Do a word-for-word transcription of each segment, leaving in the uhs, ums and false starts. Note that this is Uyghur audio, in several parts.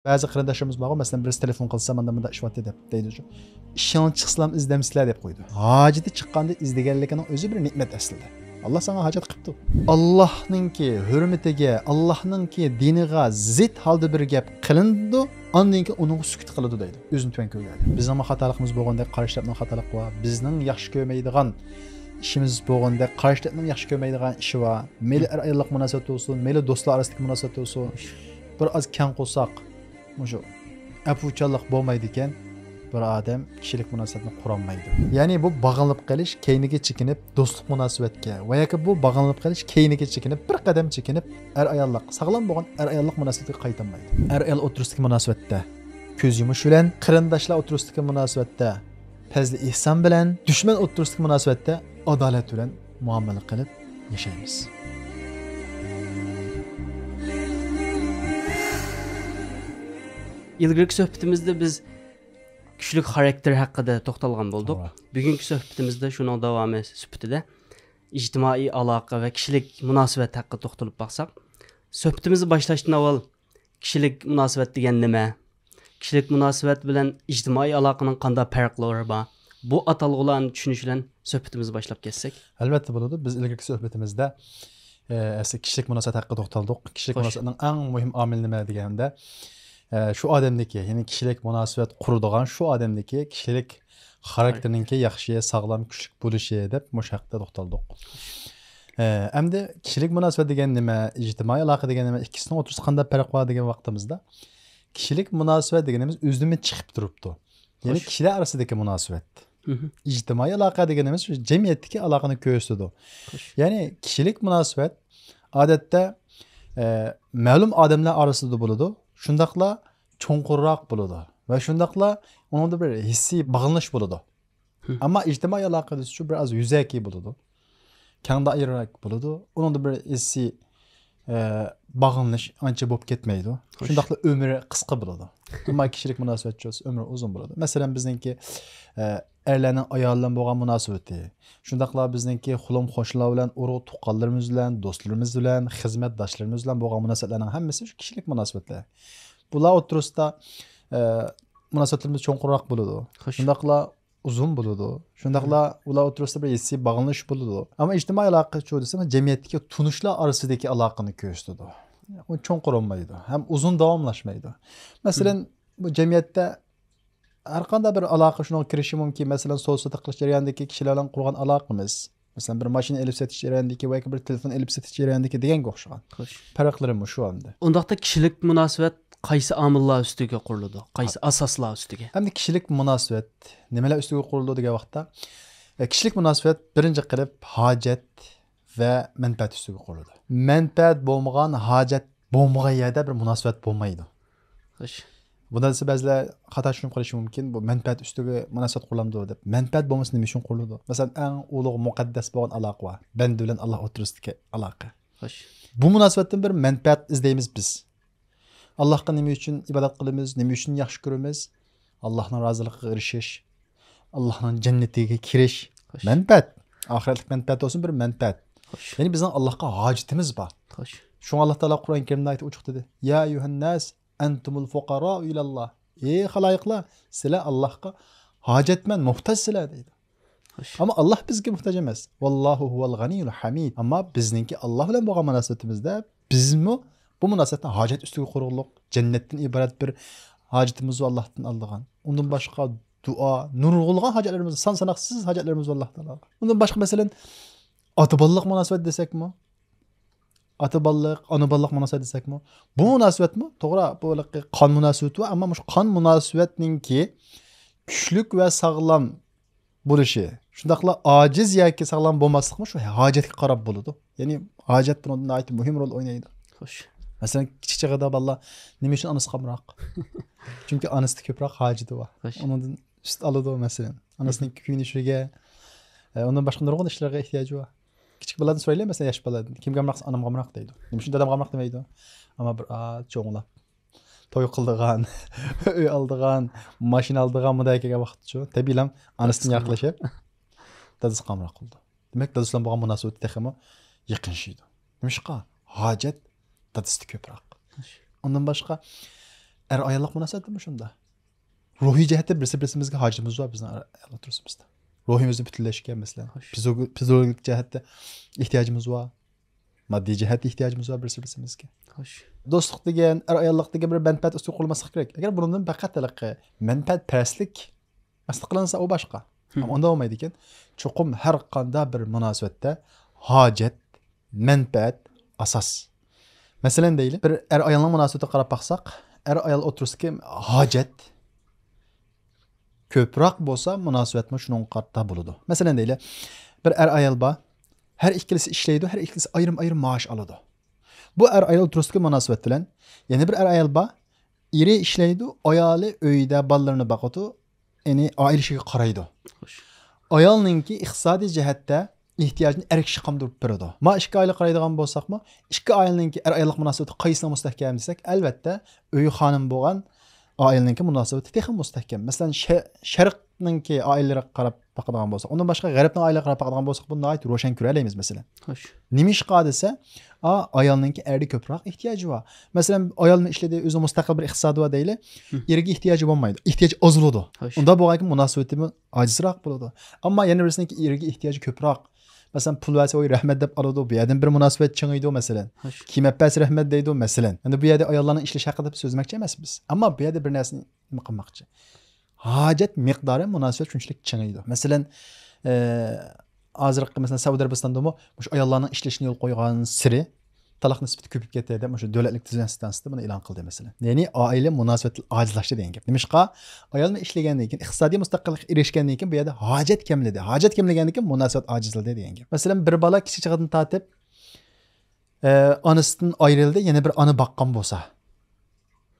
بەزى قېرىنداشلىرىمىز بارغۇ، مەسىلەن، بىرسى تېلېفون قىلسا، مانا مۇنداق ئىش بارتى دەپ دەيدۇ. ئىشىڭنى چىقسىلام ئىزدەمسىلەر دەپ قويىدۇ. ھاجىتى چىققاندا ئىزدىگەنلىكىنىڭ ئۆزى بىر نېمەت ئەسلىدە. ئاللا ساڭا ھاجەت قىپتۇ. ئاللانىڭكى ھۆرمىتىگە، ئاللانىڭكى دىنىغا زىت ھالدا بىر گەپ قىلىنىدۇ، ئاندىن كېيىن ئۇنىڭغا سۈكۈت قىلىدۇ دەيدۇ. ئۆزىنى تۆۋەن كۆرگەن ئادەم. بىزنىڭمۇ خاتالىقىمىز بولغاندەك، قارشى تەرەپنىڭ خاتالىقى بار. بىزنىڭ ياخشى كۆرمەيدىغان ئىشىمىز بولغاندەك، قارشى تەرەپنىڭ ياخشى كۆرمەيدىغان ئىشى بار. مەيلى ئەر-ئاياللىق مۇناسىۋەت بولسۇن، مەيلى دوستلار ئارىسىدىكى مۇناسىۋەت بولسۇن. بىر ئاز كەڭ قىلساق، مۇشۇ ئەپۇچانلىق بولمايدىكەن، بىر ئادەم كىشىلىك مۇناسىۋەتنى قۇرالمايدۇ. يەنى بۇ باغلىنىپ قېلىش كەينىگە چېكىنىپ دوستلۇق مۇناسىۋەتكە ۋە ياكى بۇ باغلىنىپ قېلىش كەينىگە چېكىنىپ، بىر قەدەم چېكىنىپ، ئەر-ئاياللىق، ساغلام بولغان ئەر-ئاياللىق مۇناسىۋەتكە قايتالمايدۇ. ئەر-ئايال ئوتتۇرىسىدىكى مۇناسىۋەتتە كۆز يۇمۇش بىلەن، قېرىنداشلار ئوتتۇرىسىدىكى مۇناسىۋەتتە پەزلى ئېھسان بىلەن، دۈشمەن ئوتتۇرىسىدىكى مۇناسىۋەتتە ئادالەت بىلەن مۇئامىلە قىلىپ ياشايمىز. ئىلگىرىكى سۆھبىتىمىزدە بىز كۈچلۈك خاراكتېر ھەققىدە توختالغان بولدۇق. توغرا. بۈگۈنكى سۆھبىتىمىزدە شۇنىڭ داۋامى سۈپىتىدە ئىجتىمائىي ئالاقە ۋە كىشىلىك مۇناسىۋەت ھەققىدە توختىلىپ باقساق، سۆھبىتىمىزنى باشلاشتىن ئاۋۋال كىشىلىك مۇناسىۋەت دېگەن نېمە؟ كىشىلىك مۇناسىۋەت بىلەن ئىجتىمائىي ئالاقىنىڭ قانداق پەرقلىرى بار؟ بۇ ئاتالغۇلارنى چۈشىنىش بىلەن سۆھبىتىمىزنى باشلاپ كەتسەك. ئەلۋەتتە بولىدۇ. بىز ئىلگىرىكى سۆھبىتىمىزدە، ئە، ئەسلى كىشىلىك مۇناسىۋەت ھەققىدە توختالدۇق. كىشىلىك خوش. مۇناسىۋەتنىڭ ئەڭ مۇھىم ئامىلى نېمە دېگەندە، ئە، شۇ ئادەمدىكى، يەنى كىشىلىك مۇناسىۋەت قۇرىدىغان شۇ ئادەمدىكى كىشىلىك خاراكتېرنىڭكى ياخشى، ساغلام، كۈچلۈك بولۇشى دەپ مۇشۇ ھەقتە توختالدۇق. ئە، ئەمدى كىشىلىك مۇناسىۋەت دېگەن نېمە، ئىجتىمائىي ئالاقە دېگەن نېمە، ئىككىسىنىڭ ئوتتۇرىسىدا قانداق پەرق بار دېگەن ۋاقتىمىزدا، كىشىلىك مۇناسىۋەت دېگىنىمىز ئۆزىدىن چىقىپ تۇرۇپتۇ. يەنى خوش. كىشىلەر ئارىسىدىكى مۇناسىۋەت. مھم. ئىجتىمائىي ئالاقە دېگىنىمىز شۇ جەمئىيەتتىكى ئالاقىنى كۆرسىتىدۇ. خوش. يەنى كىشىلىك مۇناسىۋەت ئادەتتە، ئە، مەلۇم ئادەملەر ئارىسىدا بولىدۇ. شۇنداقلا چوڭقۇرراق بولىدۇ. ۋە شۇنداقلا ئۇنىڭدا بىر ھېسسىي باغلىنىش بولىدۇ. مھم. ئەمما ئىجتىمائىي ئالاقە دېسە شۇ بىر ئاز يۈزەكى بولىدۇ. كەڭ دائىرىلىك بولىدۇ. ئۇنىڭدا بىر ھېسسىي، ئە، باغلىنىش ئانچە بولۇپ كەتمەيدۇ. خوش. شۇنداقلا ئۆمرى قىسقا بولىدۇ. ئەمما كىشىلىك مۇناسىۋەت بولسا ئۆمرى ئۇزۇن بولىدۇ. مەسىلەن، بىزنىڭكى، ئە، ئەرلەرنىڭ ئايال بىلەن بولغان مۇناسىۋىتى، شۇنداقلا بىزنىڭكى قولۇم قوشنىلار بىلەن، ئۇرۇق تۇغقانلىرىمىز بىلەن، دوستلىرىمىز بىلەن، خىزمەتداشلىرىمىز بىلەن بولغان مۇناسىۋەتلەرنىڭ ھەممىسى شۇ كىشىلىك مۇناسىۋەتلەر. بۇلار ئوتتۇرىسىدا، ئە، مۇناسىۋەتلىرىمىز چوڭقۇرراق بولىدۇ. خوش. شۇنداقلا ئۇزۇن بولىدۇ. شۇنداقلا ئۇلار ئوتتۇرىسىدا بىر ھېسسىي باغلىنىش بولىدۇ. ئەمما ئىجتىمائىي ئالاقە چۇ دېسەم، جەمئىيەتتىكى تونۇشلار ئارىسىدىكى ئالاقىنى كۆرسىتىدۇ. ئۇ چوڭقۇر بولمايدۇ ھەم ئۇزۇن داۋاملاشمايدۇ. مەسىلەن، بۇ جەمئىيەتتە ھەر قانداق بىر ئالاقە شۇنىڭغا كىرىشى مۇمكىن. مەسىلەن، سودا سوتۇق قىلىش جەريانىدىكى كىشىلەر بىلەن قۇرغان ئالاقىمىز. مەسىلەن، بىر ماشىنا ئېلىپ سېتىش جەريانىدىكى ۋە ياكى بىر تېلېفون ئېلىپ سېتىش جەريانىدىكى دېگەنگە ئوخشىغان. خوش. پەرقلىرى مۇشۇ ئەمدى. ئۇنداقتا كىشىلىك مۇناسىۋەت قايسى ئامىللار ئۈستىگە قۇرۇلىدۇ؟ قايسى ئاساسلار ئۈستىگە؟ ئەمدى كىشىلىك مۇناسىۋەت نېمىلەر ئۈستىگە قۇرۇلىدۇ دېگەن ۋاقىتتا، ئە، كىشىلىك مۇناسىۋەت بىرىنچى قىلىپ ھاجەت ۋە مەنپەئەت ئۈستىگە قۇرۇلىدۇ. مەنپەئەت بولمىغان، ھاجەت بولمىغان يەردە بىر مۇناسىۋەت بولمايدۇ. خوش. بۇنى دېسە بەزىلەر خاتا چۈشىنىپ قېلىشى مۇمكىن، بۇ مەنپەئەت ئۈستىگە مۇناسىۋەت قۇرۇلامدۇ دەپ. مەنپەئەت بولمىسا نېمە ئۈچۈن قۇرۇلىدۇ؟ مەسىلەن، ئەڭ ئۇلۇغ مۇقەددەس بولغان ئالاقە بار. بەندە بىلەن ئاللا ئوتتۇرىسىدىكى ئالاقە. خوش. بۇ مۇناسىۋەتتىن بىر مەنپەئەت ئىزدەيمىز بىز. ئاللاھقا نېمە ئۈچۈن ئىبادەت قىلىمىز، نېمە ئۈچۈن ياخشى كۆرىمىز؟ ئاللاھنىڭ رازىلىقىغا ئېرىشىش، ئاللاھنىڭ جەننىتىگە كىرىش. خوش. مەنپەئەت. ئاخىرەتلىك مەنپەئەت بولسۇن، بىر مەنپەئەت. خوش. يەنى بىزنىڭ ئاللاھقا ھاجىتىمىز بار. خوش. شۇڭا ئاللا تائالا قۇرئان كەرىمدە ئايەت ئوچۇقتىدى. يا ئەييۇھەنناس، ئەنتۇمۇل فۇقاراءۇ ئىلاللاھ. ئەي خالايىقلار، سىلەر ئاللاھقا ھاجەتمەن، موھتاجسىلەر دەيدۇ. خوش. ئەمما ئاللاھ بىزگە موھتاج ئەمەس. ۋاللاھۇ ھۇۋەل غەنىييۇل ھەمىد. ئەمما بىزنىڭكى ئاللاھ بىلەن بولغان مۇناسىۋىتىمىزدە بىزمۇ بۇ مۇناسىۋەتنى ھاجەت ئۈستىگە قۇرغۇلۇق، جەننەتتىن ئىبارەت بىر ھاجىتىمىزنى ئاللاھتىن ئالىدىغان. ئۇندىن باشقا دۇئا، نۇرغۇنلىغان ھاجەتلىرىمىز، سان ساناقسىز ھاجەتلىرىمىز بار ئاللاھ تائالاغا. ئۇندىن باشقا مەسىلەن، ئاتا بالىلىق مۇناسىۋەت دېسەكمۇ، ئاتا بالىلىق، ئانا بالىلىق مۇناسىۋەت دېسەكمۇ، بۇ مۇناسىۋەتمۇ توغرا، بۇ ھېلىقى قان مۇناسىۋىتى بار، ئەمما مۇشۇ قان مۇناسىۋەتنىڭكى كۈچلۈك ۋە ساغلام بولۇشى، شۇنداقلا ئاجىز ياكى ساغلام بولماسلىقمۇ شۇ ھاجەتكە قاراپ بولىدۇ. يەنى ھاجەت بۇنىڭدا ناھايىتى مۇھىم رول ئوينايدۇ. خوش. مەسىلەن، كىچىك چېغىدا بالىلار نېمە ئۈچۈن ئانىسى قامراق؟ چۈنكى ئانىسىدا كۆپرەك ھاجىتى بار. خوش. ئۇنىڭدىن سۈت ئالىدۇ، مەسىلەن. ئانىسىنىڭ كۆيۈنۈشىگە، ئە، ئۇنىڭ باشقا نۇرغۇن ئىشلارغا ئېھتىياجى بار. كىچىك بالىلاردىن سورايلى، مەسىلەن، ياش بالىلاردىن. كىمگە ئامراق دېسە، ئانامغا ئامراق دەيدۇ. نېمە ئۈچۈن دادامغا ئامراق دېمەيدۇ؟ ئەمما بىر ئاز چوڭلاپ، ئۆي ئالىدىغان، ماشىنا ئالىدىغان مۇنداق كەلگەن ۋاقىتچۇ، تەبىئىيلا ئانىسىدىن يىراقلىشىپ، دادىسىغا ئامراق بولىدۇ. دېمەك، دادىسى بىلەن بولغان مۇناسىۋىتى تېخىمۇ يېقىنلىشىدۇ. نېمىشقا؟ ھاجەت دادىسىدا كۆپرەك. ئۇندىن باشقا، ئەر ئاياللىق مۇناسىۋەتتىمۇ شۇنداق. روھىي جەھەتتە بىرسى بىرسىمىزگە ھاجىتىمىز بار بىزنىڭ ئەر ئايال ئوتتۇرىسىمىزدا. روھىمىزنى پۈتۈنلەشكەن مەسىلەن. خوش. فىزىو-، فىزىولوگىك جەھەتتە ئېھتىياجىمىز بار. ماددىي جەھەتتە ئېھتىياجىمىز بار بىرسى بىرسىمىزگە. خوش. دوستلۇق دېگەن، ئەر ئاياللىق دېگەن بىر مەنپەئەت ئۈستىگە قۇرۇلماسلىق كېرەك. ئەگەر بۇنىڭدىن پەقەت ھېلىقى مەنپەئەتپەرەسلىك ئەستە قىلىنسا، ئۇ باشقا. ئەمما ئۇنداق بولمايدىكەن. چوقۇم ھەر قانداق بىر مۇناسىۋەتتە ھاجەت، مەنپەئەت ئاساس. مەسىلەن دەيلى، بىر ئەر ئايالنىڭ مۇناسىۋىتىگە قاراپ باقساق، ئەر ئايال ئوتتۇرىسىدىكى ھاجەت كۆپرەك بولسا، مۇناسىۋەتمۇ شۇنىڭغا قارىتا بولىدۇ. مەسىلەن دەيلى، بىر ئەر ئايال بار، ھەر ئىككىلىسى ئىشلەيدۇ، ھەر ئىككىلىسى ئايرىم ئايرىم مائاش ئالىدۇ. بۇ ئەر ئايال ئوتتۇرىسىدىكى مۇناسىۋەت بىلەن يەنە بىر ئەر ئايال بار، ئېرى ئىشلەيدۇ، ئايالى ئۆيدە بالىلىرىنى باقىدۇ، يەنى ئائىلە ئىشىگە قارايدۇ. خوش. ئايالنىڭكى ئىقتىسادىي جەھەتتە ئېھتىياجىنى ئەر كىشى قامدۇرۇپ بېرىدۇ. ما ئىككى ئائىلە قارايدىغان بولساقمۇ، ئىككى ئائىلىنىڭكى ئەر ئاياللىق مۇناسىۋىتى قايسىنىڭ مۇستەھكەم دېسەك، ئەلۋەتتە، ئۆي خانىمى بولغان ئائىلىنىڭكى مۇناسىۋىتى تېخىمۇ مۇستەھكەم. مەسىلەن، شە-، شەرقنىڭكى ئائىلىلىرىگە قاراپ باقىدىغان بولساق، ئۇندىن باشقا غەربنىڭ ئائىلىلىرىگە قاراپ باقىدىغان بولساق، بۇنى ناھايىتى روشەن كۆرەلەيمىز، مەسىلەن. خوش. نېمىشقا دېسە، ئا، ئايالنىڭكى ئەردە كۆپرەك ئېھتىياجى بار. مەسىلەن، ئايالمۇ ئىشلىدى، ئۆزىنىڭ مۇستەقىل بىر ئىقتىسادى بار دەيلى، ئېرىگە ئېھتىياجى بولمايدۇ. ئېھتىياج ئازلىدۇ. خوش. ئۇنداق بولغاندىكىن مۇناسىۋىتىمۇ ئاجىزراق بولىدۇ. ئەمما يەنە بىرسىنىڭكى ئېرىگە ئېھتىياجى كۆپرەك. مەسىلەن، پۇل بەرسە، ۋاي، رەھمەت دەپ ئالىدۇ. بۇ يەردىن بىر مۇناسىۋەت چىڭىيدۇ، مەسىلەن. خوش. كىيىم ئەپ بەرسە، رەھمەت دەيدۇ، مەسىلەن. ئەمدى بۇ يەردە ئاياللارنىڭ ئىشلىشى ھەققىدە سۆزلىمەكچى ئەمەسمىز. ئەمما بۇ يەردە بىر نەرسىنى نېمە قىلماقچى؟ ھاجەت مىقدارى مۇناسىۋەت شۇنچىلىك چىڭىيدۇ. مەسىلەن، ئە، ھازىرقى، مەسىلەن، سەئۇدى ئەرەبىستاندىمۇ مۇشۇ ئاياللارنىڭ ئىشلىشىنى يولغا قويغان سېرى تالاق نىسبىتى كۆپىيىپ كەتتى دەپ مۇشۇ دۆلەتلىك تىزىملەش ئىنستانسىسى بۇنى ئېلان قىلدى، مەسىلەن. يەنى ئائىلە مۇناسىۋىتى ئاجىزلاشتى دېگەن گەپ. نېمىشقا؟ ئايالمۇ ئىشلىگەندىن كېيىن، ئىقتىسادىي مۇستەقىللىققا ئېرىشكەندىن كېيىن بۇ يەردە ھاجەت كەملىدى. ھاجەت كەملىگەندىن كېيىن مۇناسىۋەت ئاجىزلىدى دېگەن گەپ. مەسىلەن، بىر بالا كىچىك چېغىدىن تارتىپ، ئە، ئانىسىدىن ئايرىلدى، يەنە بىر ئانا باققان بولسا.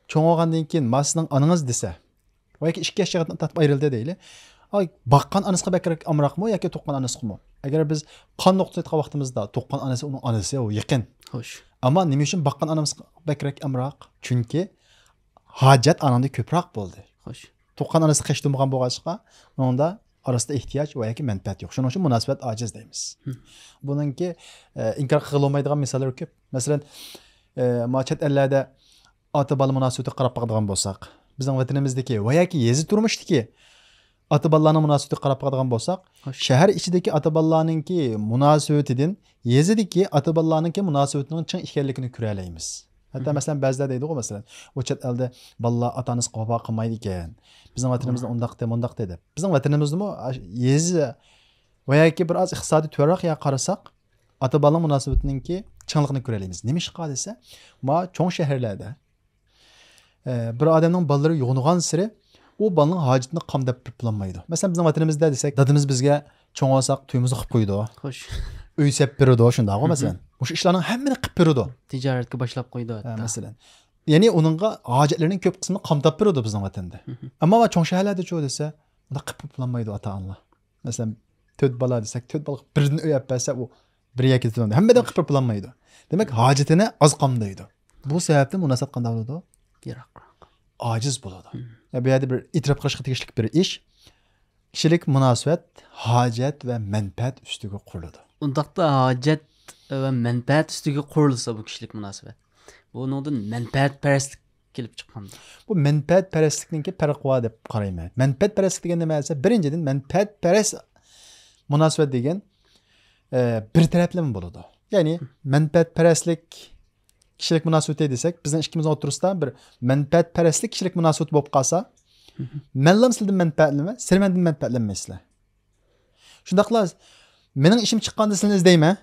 چوڭ بولغاندىن كېيىن، ما سىزنىڭ ئانىڭىز دېسە، ۋە ياكى ئىككى ياش چېغىدىن تارتىپ ئايرىلدى دەيلى. ئاي، باققان ئانىسىغا بەكرەك ئامراقمۇ ياكى تۇغقان ئانىسىغىمۇ؟ ئەگەر بىز قان نۇقتىسى ئېيتقان ۋاقتىمىزدا، تۇغقان ئانىسى ئۇنىڭ ئانىسى، ئۇ يېقىن. خوش. ئەمما نېمە ئۈچۈن باققان ئانىمىز بەكرەك ئامراق؟ چۈنكى ھاجەت ئانىڭدا كۆپرەك بولدى. خوش. تۇغقان ئانىسى قېشىدا بولمىغان بولغاچقا، ئۇنىڭدا ئارىسىدا ئېھتىياج ۋە ياكى مەنپەئەت يوق. شۇنىڭ ئۈچۈن مۇناسىۋەت ئاجىز دەيمىز. بۇنىڭكى، ئە، ئىنكار قىلغىلى بولمايدىغان مىساللىرى كۆپ. مەسىلەن، ئە، ما چەت ئەللەردە ئاتا-بالا مۇناسىۋىتىگە قاراپ باقىدىغان بولساق، بىزنىڭ ۋەتىنىمىزدىكى ۋە ياكى يېزا تۇرمۇشتىكى ئاتا-بالىلارنىڭ مۇناسىۋىتىگە قاراپ باقىدىغان بولساق، خوش. شەھەر ئىچىدىكى ئاتا-بالىلارنىڭكى مۇناسىۋىتىدىن يېزىدىكى ئاتا-بالىلارنىڭكى مۇناسىۋىتىنىڭ چىڭ ئىكەنلىكىنى كۆرەلەيمىز. ھەتتا مەسىلەن، بەزىلەر دەيدىغۇ، مەسىلەن، ئۇ چەت ئەلدە بالىلار ئاتا-ئانىسىغا ۋاپا قىلمايدىكەن. بىزنىڭ ۋەتىنىمىزدە ئۇنداقتى، مۇنداقتى دەپ. بىزنىڭ ۋەتىنىمىزدىمۇ يېزا ۋە ياكى بىر ئاز ئىقتىسادىي تۆۋەنرەك يەرگە قارىساق، ئاتا-بالىنىڭ مۇناسىۋىتىنىڭكى چىڭلىقىنى كۆرەلەيمىز. نېمىشقا دېسە، ما چوڭ شەھەرلەردە، ئە، بىر ئادەمنىڭ بالىلىرى يوغىنىغانسېرى ئۇ بالىنىڭ ھاجىتىنى قامداپ بېرىپ بولالمايدۇ. مەسىلەن، بىزنىڭ ۋەتىنىمىزدە دېسەك، دادىمىز بىزگە چوڭ بولساق تويىمىزنى قىلىپ قويىدۇ. خوش. ئۆي سېلىپ بېرىدۇ، شۇنداقغۇ، مەسىلەن. مۇشۇ ئىشلارنىڭ ھەممىنى قىلىپ بېرىدۇ. تىجارەتكە باشلاپ قويىدۇ ھە، ھەتتا. مەسىلەن. يەنى ئۇنىڭغا ھاجەتلىرىنىڭ كۆپ قىسمىنى قامداپ بېرىدۇ بىزنىڭ ۋەتەندە. ئەمما چوڭ شەھەرلەردىچۇ دېسە، ئۇنداق قىلىپ بولالمايدۇ ئاتا-ئانىلار. مەسىلەن، تۆت بالا دېسەك، تۆت بالىغا بىردىن ئۆي ئەپ بەرسە، ئۇ بىر يەرگە كېتىدۇ. ھەممىدىن قىلىپ بولالمايدۇ. دېمەك، ھاجىتىنى ئاز قامدايدۇ. بۇ سەۋەبتىن مۇناسىۋەت قانداق بولىدۇ؟ يىراقراق. ئاجىز بولىدۇ. يا، بۇ يەردە بىر ئېتىراپ قىلىشقا تېگىشلىك بىر ئىش. كىشىلىك مۇناسىۋەت ھاجەت ۋە مەنپەئەت ئۈستىگە قۇرۇلىدۇ. ئۇنداقتا ھاجەت ۋە مەنپەئەت ئۈستىگە قۇرۇلسا بۇ كىشىلىك مۇناسىۋەت، بۇنىڭدىن مەنپەئەتپەرەسلىك كېلىپ چىققاندا. بۇ مەنپەئەتپەرەسلىكنىڭكى پەرقى بار دەپ قارايمەن. مەنپەئەتپەرەسلىك دېگەن نېمە دېسە، بىرىنچىدىن، مەنپەئەتپەرەس مۇناسىۋەت دېگەن، ئە، بىر تەرەپلىمە بولىدۇ. يەنى مەنپەئەتپەرەسلىك كىشىلىك مۇناسىۋىتى دېسەك، بىزنىڭ ئىككىمىزنىڭ ئوتتۇرىسىدا بىر مەنپەئەتپەرەسلىك كىشىلىك مۇناسىۋىتى بولۇپ قالسا، مەنلا سىلىدىن مەنپەئەتلىنىمەن، سىلە مەندىن مەنپەئەتلەنمەيسىلەر. شۇنداقلا مېنىڭ ئىشىم چىققاندا سىلىنى ئىزدەيمەن،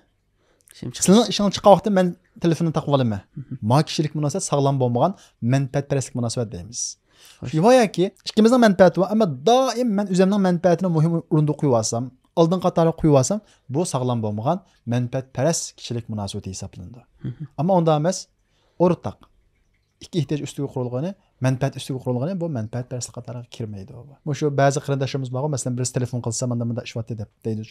شۇنچە سىلىنىڭ ئىشىڭ چىققان ۋاقىتتا مەن تېلېفوننى تاقىۋالىمەن. ما كىشىلىك مۇناسىۋەت ساغلام بولمىغان مەنپەئەتپەرەسلىك مۇناسىۋەت دەيمىز. ۋە ياكى ئىككىمىزنىڭ مەنپەئەتى بار، ئەمما دائىم مەن ئۆزۈمنىڭ مەنپەئەتىنى مۇھىم ئورۇندا قويۇۋالسام، ئالدىنقى قاتارغا قويۇۋالسام، بۇ ساغلام بولمىغان مەنپەئەتپەرەس كىشىلىك مۇناسىۋىتى ھېسابلىنىدۇ. ئەمما ئۇنداق ئەمەس، ئورتاق. ئىككى ئېھتىياج ئۈستىگە قۇرۇلغىنى، مەنپەئەت ئۈستىگە قۇرۇلغىنى، بۇ مەنپەئەتپەرەسلىك قاتارىغا كىرمەيدۇ. مۇشۇ بەزى قېرىنداشلىرىمىز بارغۇ، مەسىلەن، بىرسى تېلېفون قىلسا، مانداق مۇنداق ئىش بارتتى دەپ دەيدۇ.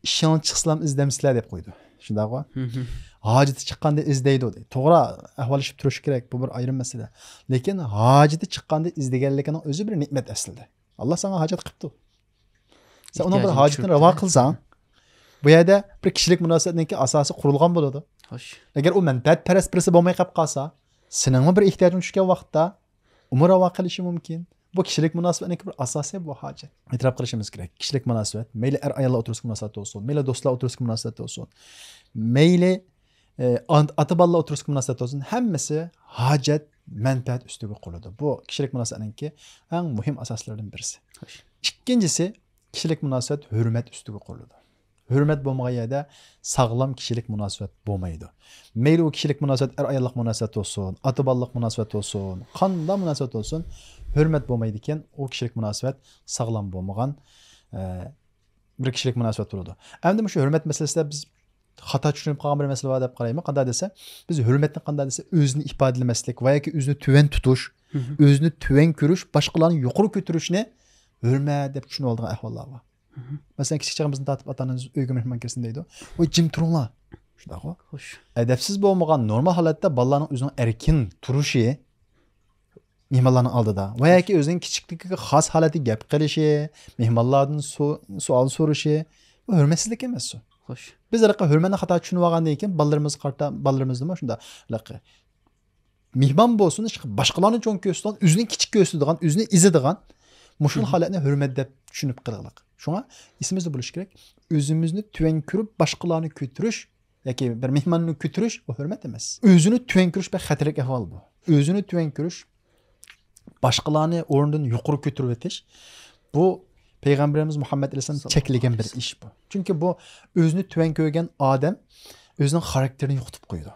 ئىشىڭلار چىقسىلا ئىزدەمسىلەر دەپ قويىدۇ. شۇنداقغۇ؟ ھاجىتى چىققاندا ئىزدەيدۇ دەيدۇ. توغرا، ئەھۋاللىشىپ تۇرۇش كېرەك، بۇ بىر ئايرىم مەسىلە. لېكىن ھاجىتى چىققاندا ئىزدىگەنلىكىنىڭ ئۆزى بىر نېمەت ئەسلىدە. ئاللا ساڭا ھاجەت قىپتۇ. سەن ئۇنىڭ بىر ھاجىتىنى راۋا قىلساڭ، بۇ يەردە بىر كىشىلىك مۇناسىۋەتنىڭكى ئاساسى قۇرۇلغان بولىدۇ. ئەگەر ئۇ مەنپەئەتپەرەس بىرسى بولماي قېلىپ قالسا، سېنىڭمۇ بىر ئېھتىياجىڭ چۈشكەن ۋاقىتتا، ئۇمۇ راۋا قىلىشى مۇمكىن. بۇ كىشىلىك مۇناسىۋەتنىڭكى بىر ئاساسى بۇ ھاجەت. ئېتىراپ قىلىشىمىز كېرەك. كىشىلىك مۇناسىۋەت، مەيلى ئەر-ئاياللار ئوتتۇرىسىدىكى مۇناسىۋەت بولسۇن، مەيلى دوستلار ئوتتۇرىسىدىكى مۇناسىۋەت بولسۇن، مەيلى، ئە، ئان-، ئاتا-بالىلار ئوتتۇرىسىدىكى مۇناسىۋەت بولسۇن، ھەممىسى ھاجەت، مەنپەئەت ئۈستىگە قۇرۇلىدۇ. بۇ كىشىلىك مۇناسىۋەتنىڭكى ئەڭ مۇھىم ئاساسلىرىدىن بىرسى. خوش. ئىككىنچىسى، كىشىلىك مۇناسىۋەت ھۆرمەت ئۈستىگە قۇرۇلىدۇ. ھۆرمەت بولمىغان يەردە ساغلام كىشىلىك مۇناسىۋەت بولمايدۇ. مەيلى ئۇ كىشىلىك مۇناسىۋەت ئەر-ئاياللىق مۇناسىۋەت بولسۇن، ئاتا-بالىلىق مۇناسىۋەت بولسۇن، قانداق مۇناسىۋەت بولسۇن، ھۆرمەت بولمايدىكەن، ئۇ كىشىلىك مۇناسىۋەت ساغلام بولمىغان، ئە، بىر كىشىلىك مۇناسىۋەت بولىدۇ. ئەمدى مۇشۇ ھۆرمەت مەسىلىسىدە بىز خاتا چۈشىنىپ قالغان بىر مەسىلە بار دەپ قارايمەن. قانداق دېسە، بىز ھۆرمەتنى قانداق دېسە، ئۆزىنى ئىپادىلىمەسلىك ۋە ياكى ئۆزىنى تۆۋەن تۇتۇش، مھم. ئۆزىنى تۆۋەن كۆرۈش، باشقىلارنى يۇقىرى كۆتۈرۈشنى ھۆرمەت دەپ چۈشىنىۋالىدىغان ئەھۋاللار بار. مھم. مەسىلەن، كىچىك چېغىمىزدىن تارتىپ ئاتا-ئانىمىز ئۆيگە مېھمان كىرسۇن دەيدۇ. ۋاي، جىم تۇرۇڭلار. شۇنداقغۇ؟ خوش. ئەدەپسىز بولمىغان نورمال ھالەتتە بالىلارنىڭ ئۆزىنىڭ ئەركىن تۇرۇشى، مېھمانلارنىڭ ئالدىدا ۋە ياكى ئۆزىنىڭ كىچىكلىكىگە خاس ھالەتتە گەپ قىلىشى، مېھمانلاردىن سو-، سوئال سورىشى، بۇ ھۆرمەتسىزلىك ئەمەسسۇ؟ خوش. بىز ھېلىقى ھۆرمەتنى خاتا چۈشىنىۋالغاندىن كېيىن بالىلىرىمىزغا قارىتا، بالىلىرىمىزنىمۇ شۇنداق ھېلىقى مېھمان بولسۇن، ھېچ باشقىلارنى چوڭ كۆرسىتىدىغان، ئۆزىنى كىچىك كۆرسىتىدىغان، ئۆزىنى ئېزىدىغان مۇشۇ مھم. ھالەتنى ھۆرمەت دەپ چۈشىنىپ قېلىغلىق. شۇڭا ئېسىمىزدە بولۇشى كېرەك، ئۆزىمىزنى تۆۋەن كۆرۈپ باشقىلارنى كۆتۈرۈش ياكى بىر مېھماننى كۆتۈرۈش، بۇ ھۆرمەت ئەمەس. ئۆزىنى تۆۋەن كۆرۈش بەك خەتەرلىك ئەھۋال بۇ. ئۆزىنى تۆۋەن كۆرۈش، باشقىلارنى ئورنىدىن يۇقىرى كۆتۈرۈۋېتىش، بۇ پەيغەمبىرىمىز مۇھەممەد ئەلەيھىسسالام ساللاللاھۇ چەكلىگەن بىر ئەلەيھىسسالام. ئىش بۇ. چۈنكى بۇ ئۆزىنى تۆۋەن كۆرگەن ئادەم ئۆزىنىڭ خاراكتېرىنى يوقىتىپ قويىدۇ.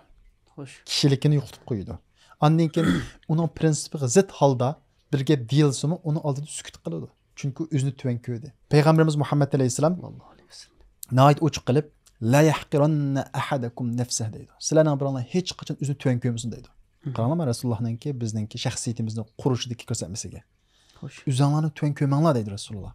خوش. كىشىلىكىنى يوقىتىپ قويىدۇ. ئاندىن كېيىن ئۇنىڭ پرىنسىپىغا زىت ھالدا بىر گەپ دېيىلسىمۇ، ئۇنىڭ ئالدىدا سۈكۈت قىلىدۇ. چۈنكى ئۆزىنى تۆۋەن كۆردى. پەيغەمبىرىمىز مۇھەممەد ئەلەيھىسسالام ساللاللاھۇ ئەلەيھى ۋەسەللەم. ناھايىتى ئوچۇق قىلىپ، لا يەھقىرەننە ئەھەدەكۇم نەفسەھ دەيدۇ. سىلەرنىڭ بىرىڭلار ھېچ قاچان ئۆزىنى تۆۋەن كۆرمىسۇن دەيدۇ. مھم. قاراڭلارما، رەسۇلۇللاھنىڭكى بىزنىڭكى شەخسىيىتىمىزنى قۇرۇشىدىكى كۆرسەتمىسىگە. خوش. ئۆزۈڭلارنى تۆۋەن كۆرمەڭلار دەيدۇ رەسۇلۇللا.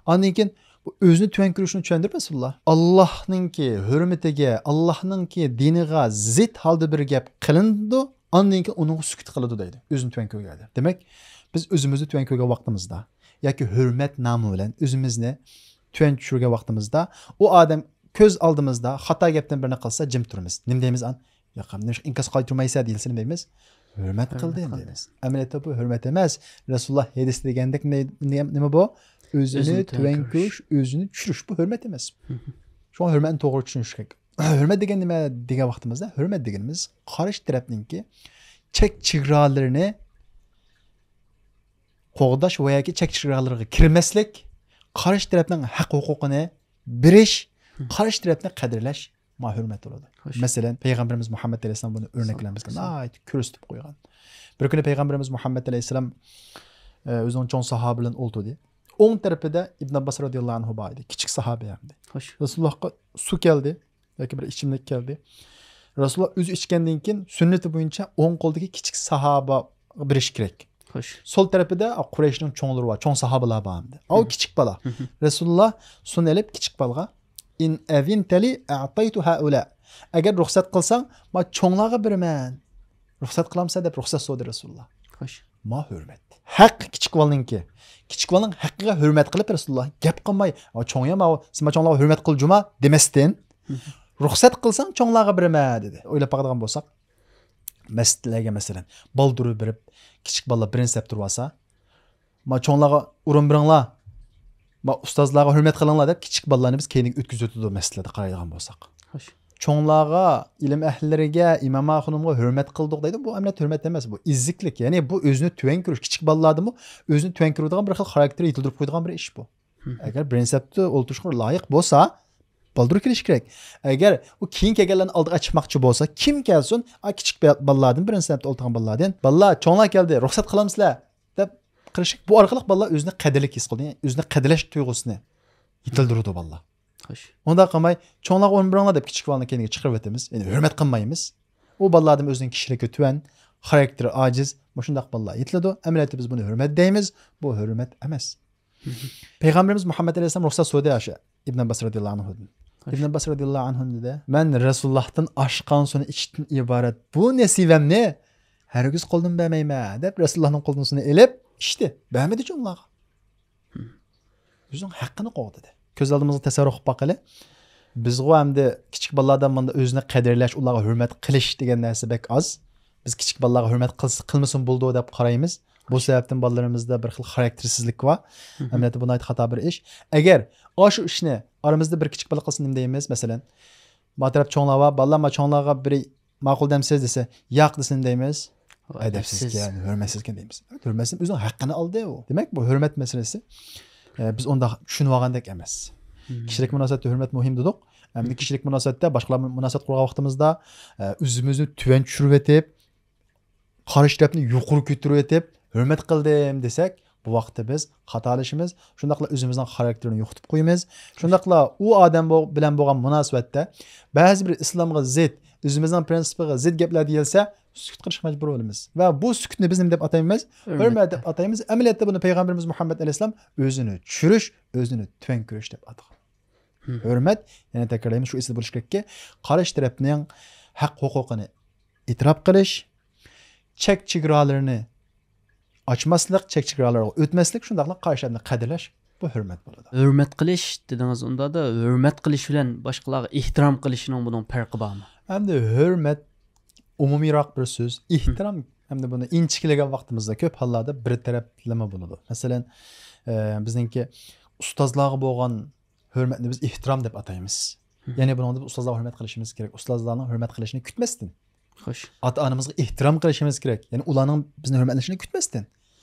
ئاندىن كېيىن بۇ ئۆزىنى تۆۋەن كۆرۈشنى چۈشەندۈرۈپ رەسۇلۇللا. ئاللاھنىڭكى ھۆرمىتىگە، ئاللاھنىڭكى دىنىغا زىت ھالدا بىر گەپ قىلىنىدۇ، ئاندىن كېيىن ئۇنىڭغا سۈكۈت قىلىدۇ دەيدۇ. ئۆزىنى تۆۋەن كۆرگەن ئادەم. دېمەك، بىز ئۆزىمىزنى تۆۋەن كۆرگەن ۋاقتىمىزدا ياكى ھۆرمەت نامى بىلەن ئۆزىمىزنى تۆۋەن چۈشۈرگەن ۋاقتىمىزدا، ئۇ ئادەم كۆز ئالدىمىزدا خاتا گەپتىن بىرنى قىلسا، جىم تۇرىمىز. نېمە دەيمىز؟ ياق، نېمىشقا ئىنكاس قايتۇرمايسەن دېيىلسە، نېمە دەيمىز؟ ھۆرمەت قىلدىم دەيمىز. ئەمەلىيەتتە بۇ ھۆرمەت ئەمەس. رەسۇلۇللا ھەدىستە دېگەندەك نېمە، نېمە بۇ؟ ئۆزىنى ئۆزىنى تۆۋەن تۆۋەن كۆرۈش، كۆرۈش. ئۆزىنى چۈشۈرۈش. بۇ ھۆرمەت ئەمەس. مھم. شۇڭا ھۆرمەتنى توغرا چۈشىنىش كېرەك. ھۆرمەت دېگەن نېمە دېگەن ۋاقتىمىزدا، ھۆرمەت دېگىنىمىز قارشى تەرەپنىڭكى چەك چېگرالىرىنى قوغداش ۋە ياكى چەك چېگرالىرىغا كىرمەسلىك، قارشى تەرەپنىڭ ھەق ھوقۇقىنى بېرىش، مھم. قارشى تەرەپنى قەدىرلەش، ما ھۆرمەت بولىدۇ. خوش. مەسىلەن، پەيغەمبىرىمىز مۇھەممەد ئەلەيھىسسالام بۇنى ئۆرنەك بىلەن بىزگە سالام. ناھايىتى كۆرسىتىپ قويغان. بىر كۈنى پەيغەمبىرىمىز مۇھەممەد ئەلەيھىسسالام، ئە، ئۆزىنىڭ چوڭ ساھابە بىلەن ئولتۇردى. ئوڭ تەرىپىدە ئىبن ئابباس رازىياللاھۇ ئەنھۇ بار ئىدى، كىچىك ساھابە ھەمدە. خوش. رەسۇلۇللاھقا سۇ كەلدى ياكى بىر ئىچىملىك كەلدى. رەسۇلۇللا ئۆزى ئىچكەندىن كېيىن سۈننىتى بويىچە ئوڭ قولدىكى كىچىك ساھابىغا بېرىش كېرەك. خوش. سول تەرىپىدە، ئا، قۇرەيشنىڭ چوڭلىرى بار، چوڭ ساھابىلار بار ئەمدى. ئاۋۇ مھم. كىچىك بالا. مھم. رەسۇلۇللا سۇنى ئېلىپ كىچىك بالىغا، «ئىن ئەزىنتە لى ئەئتەيتۇ ھەئۇلا.» ئەگەر رۇخسەت قىلساڭ، ما چوڭلارغا بېرىمەن. رۇخسەت قىلامسەن دەپ رۇخسەت سورىدى رەسۇلۇللا. خوش. ما ھۆرمەت. ھەق كىچىك بالىنىڭكى. كىچىك بالىنىڭ ھەققىگە ھۆرمەت قىلىپ رەسۇلۇللا گەپ قىلماي، «ئا، چوڭ يا ماۋۇ، سىز ما چوڭلارغا ھۆرمەت قىل جۇما» دېمەستىن، مھم. رۇخسەت قىلساڭ چوڭلارغا بېرىمەن دېدى. ئويلاپ باقىدىغان بولساق، مەسچىتلەرگە مەسىلەن، بالدۇر بېرىپ، كىچىك بالىلار بىرىنچى سەپتە تۇرۇۋالسا، ما چوڭلارغا ئورۇن بېرىڭلار، ما ئۇستازلارغا ھۆرمەت قىلىڭلار دەپ كىچىك بالىلارنى بىز كەينىگە ئۆتكۈزۈۋېتىدۇ مەسچىتلەردە قارايدىغان بولساق. خوش. چوڭلارغا، ئىلىم ئەھلىلىرىگە، ئىمام ئاخۇنۇمغا ھۆرمەت قىلدۇق دەيدۇ. بۇ ئەمەلىيەتتە ھۆرمەت ئەمەس، بۇ ئېزىكلىك. يەنى بۇ ئۆزىنى تۆۋەن كۆرۈش، كىچىك بالىلاردىمۇ ئۆزىنى تۆۋەن كۆرىدىغان بىر خىل خاراكتېر يېتىلدۈرۈپ قويىدىغان بىر ئىش بۇ. مھم. ئەگەر بىرىنچى سەپتە ئولتۇرۇشقا لايىق بولسا، بالدۇر كېلىشى كېرەك. ئەگەر ئۇ كېيىن كەلگەنلەرنىڭ ئالدىغا چىقماقچى بولسا، كىم كەلسۇن؟ ئا، كىچىك بە-، بالىلاردىن، بىرىنچى سىنىپتا ئولتۇرغان بالىلاردىن، «بالىلار، چوڭلار كەلدى، رۇخسەت قىلامسىلەر؟» دەپ قىلىشى. بۇ ئارقىلىق بالىلار ئۆزىنى قەدىرلىك ھېس قىلىدۇ، يەنى ئۆزىنى قەدىرلەش تۇيغۇسىنى يېتىلدۈرىدۇ بالىلار. خوش. ئۇنداق قىلماي، «چوڭلارغا ئورۇن بېرىڭلار» دەپ كىچىك بالىنى كەينىگە چىقىرىۋېتىمىز. يەنى ھۆرمەت قىلمايمىز. ئۇ بالىلار ئادەم ئۆزىنىڭ كىشىلىكى تۆۋەن، خاراكتېرى ئاجىز، مۇشۇنداق بالىلار يېتىلىدۇ. ئەمەلىيەتتە بىز بۇنى ھۆرمەت دەيمىز. بۇ ھۆرمەت ئەمەس. پەيغەمبىرىمىز مۇھەممەد ئەلەيھىسسالام رۇخسەت سورىدى ئاشۇ ئىبن ئابباس رەزىياللاھۇ ئەنھۇدىن. خوش. ئىبن ئابباس رەزىياللاھۇ ئەنھۇ دېدى، مەن رەسۇلۇللاھتىن ئاشقان سۇنى ئىچىشتىن ئىبارەت بۇ نېسىۋەمنى ھەرگىز قولدىن بەرمەيمەن، دەپ رەسۇلۇللاھنىڭ قولىدىن سۇنى ئېلىپ ئىچتى. بەرمىدى چوڭلارغا. ئۆزىنىڭ ھەققىنى قوغدىدى. كۆز ئالدىمىزغا تەسەۋۋۇر قىلىپ باقىلى. بىزغۇ ئەمدى كىچىك بالىلاردا مۇنداق ئۆزىنى قەدىرلەش، ئۇلارغا ھۆرمەت قىلىش دېگەن نەرسە بەك ئاز. بىز كىچىك بالىلارغا ھۆرمەت قىلسا، قىلمىسىمۇ بولىدۇ دەپ قارايمىز. بۇ سەۋەبتىن بالىلىرىمىزدا بىر خىل خاراكتېرسىزلىك بار. ئەمەلىيەتتە بۇ ناھايىتى خاتا بىر ئىش. ئەگەر ئاشۇ ئىشنى ئارىمىزدا بىر كىچىك بالا قىلسا نېمە دەيمىز؟ مەسىلەن، ما تەرەپ چوڭلار بار، بالىلار ما چوڭلارغا بىرى ماقۇل دەمسىز دېسە، ياق دېسە نېمە دەيمىز؟ ئەدەپسىزكەن، ھۆرمەتسىزكەن دەيمىز. ھۆرمەتسىز ئۆزىنىڭ ھەققىنى ئالدى ئۇ. دېمەك، بۇ ھۆرمەت مەسىلىسى، ئە، بىز ئۇنداق چۈشىنىۋالغاندەك ئەمەس. كىشىلىك مۇناسىۋەتتە ھۆرمەت مۇھىم دېدۇق. ئەمدى كىشىلىك مۇناسىۋەتتە باشقىلار بىلەن مۇناسىۋەت قۇرغان ۋاقتىمىزدا، ئە، ئۆزىمىزنى تۆۋەن چۈشۈرۈۋېتىپ، قارشى تەرەپنى يۇقىرى كۆتۈرۈۋېتىپ، ھۆرمەت قىلدىم دېسەك، بۇ ۋاقىتتا بىز خاتالىشىمىز. شۇنداقلا ئۆزىمىزنىڭ خاراكتېرىنى يوقىتىپ قويىمىز. شۇنداقلا ئۇ ئادەم بو-، بىلەن بولغان مۇناسىۋەتتە بەزى بىر ئىسلامغا زىت، ئۆزىمىزنىڭ پرىنسىپىغا زىت گەپلەر دېيىلسە، سۈكۈت قىلىشقا مەجبۇر بولىمىز. ۋە بۇ سۈكۈتنى بىز نېمە دەپ ئاتايمىز؟ ھۆرمەت دەپ ئاتايمىز. ئەمەلىيەتتە بۇنى پەيغەمبىرىمىز مۇھەممەد ئەلەيھىسسالام ئۆزىنى چۈشۈرۈش، ئۆزىنى تۆۋەن كۆرۈش دەپ ئاتىغان. ھۆرمەت، يەنە تەكرارلايمەن، شۇ ئېسىدە بولۇشى كېرەككى، قارشى تەرەپنىڭ ھەق ھوقۇقىنى ئېتىراپ قىلىش، چەك چېگرالىرىنى ئاچماسلىق، چەك چېگرالارغا ئۆتمەسلىك، شۇنداقلا قارشى تەرەپنى قەدىرلەش، بۇ ھۆرمەت بولىدۇ. ھۆرمەت قىلىش دېدىڭىز، ئۇندادا ھۆرمەت قىلىش بىلەن باشقىلارغا ئېھتىرام قىلىشنىڭ بۇنىڭ پەرقى بارمۇ؟ ئەمدى ھۆرمەت ئومۇمىيراق بىر سۆز، ئېھتىرام، ئەمدى بۇنى ئىنچىكىلىگەن ۋاقتىمىزدا كۆپ ھاللاردا بىر تەرەپلىمە بولىدۇ. مەسىلەن، ئە، بىزنىڭكى ئۇستازلارغا بولغان ھۆرمەتنى بىز ئېھتىرام دەپ ئاتايمىز. يەنى بۇنىڭدا بىز ئۇستازلارغا ھۆرمەت قىلىشىمىز كېرەك. ئۇستازلارنىڭ ھۆرمەت قىلىشىنى كۈتمەستىن. خوش. ئاتا-ئانىمىزغا ئېھتىرام قىلىشىمىز كېرەك. يەنى ئۇلارنىڭ بىزنى ھۆرمەتلىشىنى كۈتمەستىن.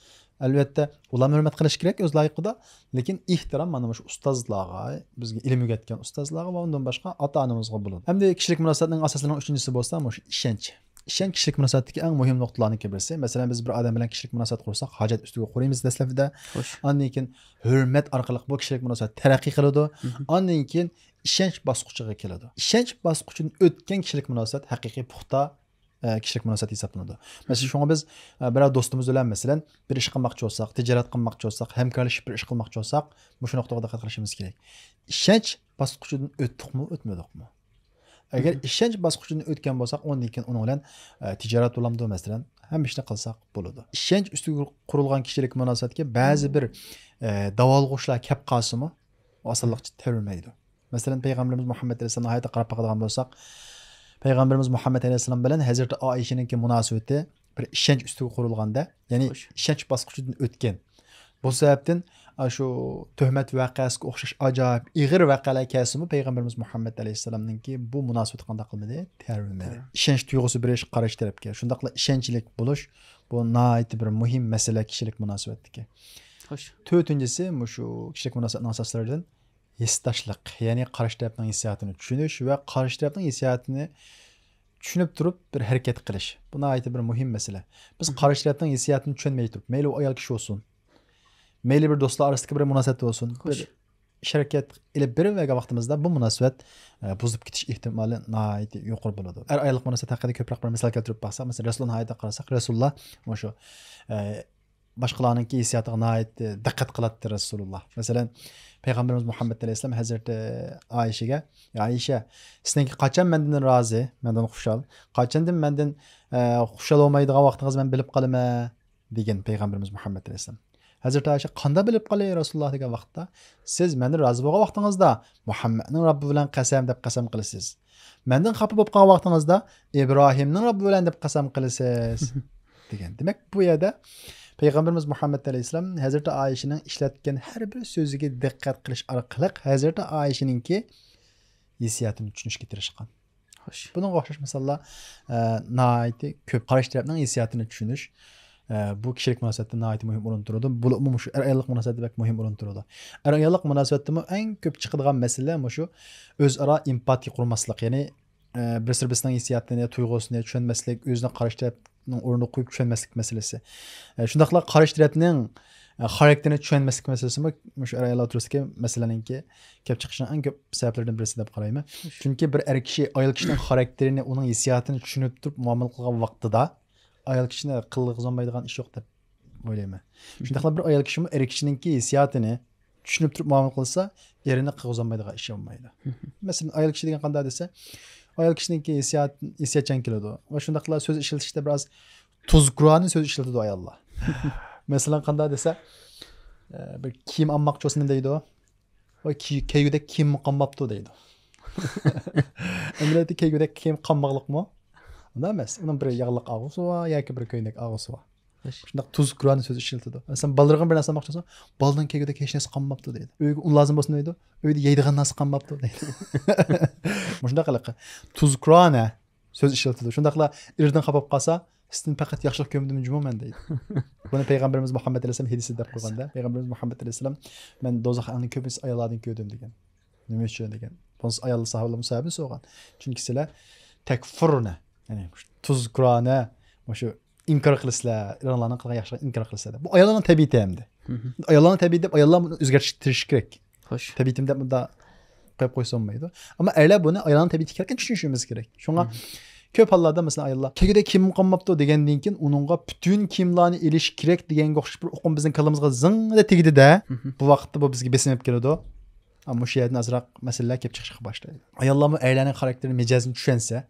ئەلۋەتتە، ئۇلارمۇ ھۆرمەت قىلىش كېرەك ئۆز لايىقىدا. لېكىن ئېھتىرام مانا مۇشۇ ئۇستازلارغا، بىزگە ئىلىم ئۆگەتكەن ئۇستازلارغا ۋە ئۇندىن باشقا ئاتا-ئانىمىزغا بولىدۇ. ئەمدى كىشىلىك مۇناسىۋەتنىڭ ئاساسلىرىنىڭ ئۈچىنچىسى بولسا مۇشۇ ئىشەنچ. ئىشەنچ كىشىلىك مۇناسىۋەتتىكى ئەڭ مۇھىم نۇقتىلارنىڭكى بىرسى. مەسىلەن، بىز بىر ئادەم بىلەن كىشىلىك مۇناسىۋەت قۇرساق، ھاجەت ئۈستىگە قۇرىمىز دەسلەپىدە. خوش. ئاندىن كېيىن ھۆرمەت ئارقىلىق بۇ كىشىلىك مۇناسىۋەت تەرەققىي قىلىدۇ. ئاندىن كېيىن ئىشەنچ باسقۇچىغا كېلىدۇ. ئىشەنچ باسقۇچىدىن ئۆتكەن كىشىلىك مۇناسىۋەت ھەقىقىي پۇختا، ئە، كىشىلىك مۇناسىۋەت ھېسابلىنىدۇ. مەسىلەن، شۇڭا بىز، ئە، بىرەر دوستىمىز بىلەن، مەسىلەن، بىر ئىش قىلماقچى بولساق، تىجارەت قىلماقچى بولساق، ھەمكارلىشىپ بىر ئىش قىلماقچى بولساق، مۇشۇ نۇقتىغا دىققەت قىلىشىمىز كېرەك. ئىشەنچ باسقۇچىدىن ئۆتتۇقمۇ، ئۆتمىدۇقمۇ؟ ئەگەر ئىشەنچ باسقۇچىدىن ئۆتكەن بولساق، ئۇندىن كېيىن ئۇنىڭ بىلەن، ئە، تىجارەت بولامدۇ، مەسىلەن، ھەممە ئىشنى قىلساق بولىدۇ. ئىشەنچ ئۈستىگە قۇرۇلغان كىشىلىك مۇناسىۋەتكە بەزى بىر، ئە، داۋالغۇشلار كەپ قالسىمۇ، ئۇ ئاسانلىقچە تەۋرىمەيدۇ. مەسىلەن، پەيغەمبىرىمىز مۇھەممەد ئەلەيھىسسالامنىڭ ھاياتىغا قاراپ باقىدىغان بولساق، پەيغەمبىرىمىز مۇھەممەد ئەلەيھىسسالام بىلەن ھەزرىتى ئائىشىنىڭكى مۇناسىۋىتى بىر ئىشەنچ ئۈستىگە قۇرۇلغاندا، يەنى خوش. ئىشەنچ باسقۇچىدىن ئۆتكەن. بۇ سەۋەبتىن، ئاشۇ تۆھمەت ۋەقەسىگە ئوخشاش ئاجايىپ ئېغىر ۋەقەلەر كەلسىمۇ، پەيغەمبىرىمىز مۇھەممەد ئەلەيھىسسالامنىڭكى بۇ مۇناسىۋىتى قانداق قىلمىدى؟ تەۋرىمىدى. تەۋرىمىدى. ئىشەنچ تۇيغۇسى بېرىش قارشى تەرەپكە، شۇنداقلا ئىشەنچلىك بولۇش، بۇ ناھايىتى بىر مۇھىم مەسىلە كىشىلىك مۇناسىۋەتتىكى. خوش. تۆتىنچىسى، مۇشۇ كىشىلىك مۇناسىۋەتنىڭ ئاساسلىرىدىن ھېسداشلىق، يەنى قارشى تەرەپنىڭ ھېسسىياتىنى چۈشىنىش ۋە قارشى تەرەپنىڭ ھېسسىياتىنى چۈشىنىپ تۇرۇپ بىر ھەرىكەت قىلىش. بۇ ناھايىتى بىر مۇھىم مەسىلە. بىز قارشى تەرەپنىڭ ھېسسىياتىنى چۈشەنمەي تۇرۇپ، مەيلى ئۇ ئايال كىشى بولسۇن، مەيلى بىر دوستلار ئارىسىدىكى بىر مۇناسىۋەت بولسۇن، بىر خوش. ئىش ھەرىكەت ئېلىپ بېرىۋەرگەن ۋاقتىمىزدا بۇ مۇناسىۋەت، ئە، بۇزۇلۇپ كېتىش ئېھتىمالى ناھايىتى يۇقىرى بولىدۇ. ئەر-ئاياللىق مۇناسىۋەت ھەققىدە كۆپرەك بىر مىسال كەلتۈرۈپ باقساق، مەسىلەن، رەسۇلۇللانىڭ ھاياتىغا قارىساق، رەسۇلۇللا مۇشۇ، ئە، باشقىلارنىڭكى ھېسسىياتىغا ناھايىتى دىققەت قىلاتتى رەسۇلۇللا. مەسىلەن، پەيغەمبىرىمىز مۇھەممەد ئەلەيھىسسالام ھەزرىتى ئائىشىگە، يا ئائىشە، سېنىڭكى قاچان مەندىن رازى، مەندىن خۇشال، قاچاندىن مەندىن، ئە، خۇشال بولمايدىغان ۋاقتىڭىزنى مەن بىلىپ قالىمەن، دېگەن پەيغەمبىرىمىز مۇھەممەد ئەلەيھىسسالام. ھەزرىتى ئائىشە، قانداق بىلىپ قالىي رەسۇلۇللا دېگەن ۋاقىتتا، سىز مەندىن رازى بولغان ۋاقتىڭىزدا مۇھەممەدنىڭ رەببى بىلەن قەسەم دەپ قەسەم قىلىسىز. مەندىن خاپا بولۇپ قالغان ۋاقتىڭىزدا ئىبراھىمنىڭ رەببى بىلەن دەپ قەسەم قىلىسىز، دېگەن. دېمەك، بۇ يەردە پەيغەمبىرىمىز مۇھەممەد ئەلەيھىسسالام ھەزرىتى ئائىشىنىڭ ئىشلەتكەن ھەر بىر سۆزىگە دىققەت قىلىش ئارقىلىق ھەزرىتى ئائىشىنىڭكى ھېسسىياتىنى چۈشىنىشكە تىرىشقان. خوش. بۇنىڭغا ئوخشاش مىساللار، ئە، ناھايىتى كۆپ. قارشى تەرەپنىڭ ھېسسىياتىنى چۈشىنىش، ئە، بۇ كىشىلىك مۇناسىۋەتتە ناھايىتى مۇھىم ئورۇن تۇرىدۇ. بولۇپمۇ مۇشۇ ئەر-ئاياللىق مۇناسىۋەتتە بەك مۇھىم ئورۇن تۇرىدۇ. ئەر-ئاياللىق مۇناسىۋەتتىمۇ ئەڭ كۆپ چىقىدىغان مەسىلە مۇشۇ ئۆزئارا ئېمپاتىيە قۇرماسلىق، يەنى، ئە، بىرسى بىرسىنىڭ ھېسسىياتىنى، تۇيغۇسىنى چۈشەنمەسلىك، ئۆزىنى قارشى تەرەپنىڭ ئورنىغا قويۇپ چۈشەنمەسلىك مەسىلىسى. ئە، شۇنداقلا قارشى تەرەپنىڭ، ئە، خاراكتېرىنى چۈشەنمەسلىك مەسىلىسىمۇ مۇشۇ ئەر-ئايال ئوتتۇرىسىدىكى مەسىلىنىڭكى كەپ چىقىشىنىڭ ئەڭ كۆپ سەۋەبلىرىدىن بىرسى دەپ قارايمەن. چۈنكى بىر ئەر كىشى ئايال كىشىنىڭ خاراكتېرىنى، ئۇنىڭ ھېسسىياتىنى چۈشىنىپ تۇرۇپ مۇئامىلە قىلغان ۋاقتىدا ئايال كىشىنى قىلغۇزالمايدىغان ئىش يوق دەپ ئويلايمەن. شۇنداقلا بىر ئايال كىشىمۇ ئەر كىشىنىڭكى ھېسسىياتىنى چۈشىنىپ تۇرۇپ مۇئامىلە قىلسا، ئېرىنى قىلغۇزالمايدىغان ئىش بولمايدۇ. مەسىلەن، ئايال كىشى دېگەن قانداق دېسە، ئايال كىشىنىڭكى ھېسسىيات، ھېسسىياتچان كېلىدۇ. ۋە شۇنداقلا سۆز ئىشلىتىشتە بىراز تۇزكورانە سۆز ئىشلىتىدۇ ئاياللار. مەسىلەن، قانداق دېسە، ئە، بىر كىيىم ئالماقچى بولسا نېمە دەيدۇ؟ ۋاي، كىي-، كىيگۈدەك كىيىممۇ قالماپتۇ دەيدۇ. ئەمەلىيەتتە كىيگۈدەك كىيىم قالماقلىقمۇ؟ ئۇنداق ئەمەس. ئۇنىڭ بىر ياغلىق ئاغۇسى بار ياكى بىر كۆينەك ئاغۇسى بار. شۇنداق تۇز كۇرانە سۆز ئىشلىتىدۇ. مەسىلەن، بالىلىرىغا بىر نەرسە ئالماقچى بولسا، بالىنىڭ كەينىدە ھېچ نەرسە قالماپتۇ دەيدۇ. ئۆيگە ئۇن لازىم بولسا نېمە دەيدۇ؟ ئۆيدە يەيدىغان نەرسە قالماپتۇ دەيدۇ. مۇشۇنداق قىلىقى. تۇز كۇرانە سۆز ئىشلىتىدۇ. شۇنداقلا ئېرىدىن خاپا بولۇپ قالسا، سىزدىن پەقەت ياخشىلىق كۆرمىدىم جۇمۇ مەن دەيدۇ. بۇنى پەيغەمبىرىمىز مۇھەممەد ئەلەيھىسسالام ھەدىسىدە دەپ قويغاندا، پەيغەمبىرىمىز مۇھەممەد ئەلەيھىسسالام، مەن دوزاخ ئەڭ كۆپ ئاياللاردىن كۆردۈم دېگەن. نېمە ئۈچۈن دېگەن. بۇنىسى ئاياللار ساھابىلار سەۋەبىنى سورىغان. چۈنكى سىلەر تەكفۇرنە، يەنى تۇز كۇرانە، مۇشۇ ئىنكار قىلىسىلەر، ئېرىڭلارنىڭ قىلغان ياخشىلىقىنى ئىنكار قىلىسىلەر دەپ. بۇ ئاياللارنىڭ تەبىئىتى ئەمدى. ئاياللارنىڭ تەبىئىتى دەپ ئاياللار بۇنى ئۆزگەرتىشكە تىرىشىشى كېرەك. خوش. تەبىئىتىم دەپ مۇنداق قويۇپ قويسا بولمايدۇ. ئەمما ئەرلەر بۇنى ئايالنىڭ تەبىئىتى ئىكەنلىكىنى چۈشىنىشىمىز كېرەك. شۇڭا كۆپ ھاللاردا، مەسىلەن، ئاياللار كەينىدە كىيىم قالماپتۇ دېگەندىن كېيىن ئۇنىڭغا پۈتۈن كىيىملارنى ئېلىش كېرەك دېگەنگە ئوخشاش بىر ئۇقۇم بىزنىڭ كاللىمىزغا زىڭ دېگىدە، بۇ ۋاقىتتا بۇ بىزگە بېسىم ئېلىپ كېلىدۇ. مۇشۇ يەردىن ئازراق مەسىلىلەر كېلىپ چىقىشقا باشلايدۇ. ئاياللارمۇ ئەرلەرنىڭ خاراكتېرىنى، مىجەزىنى چۈشەنسە،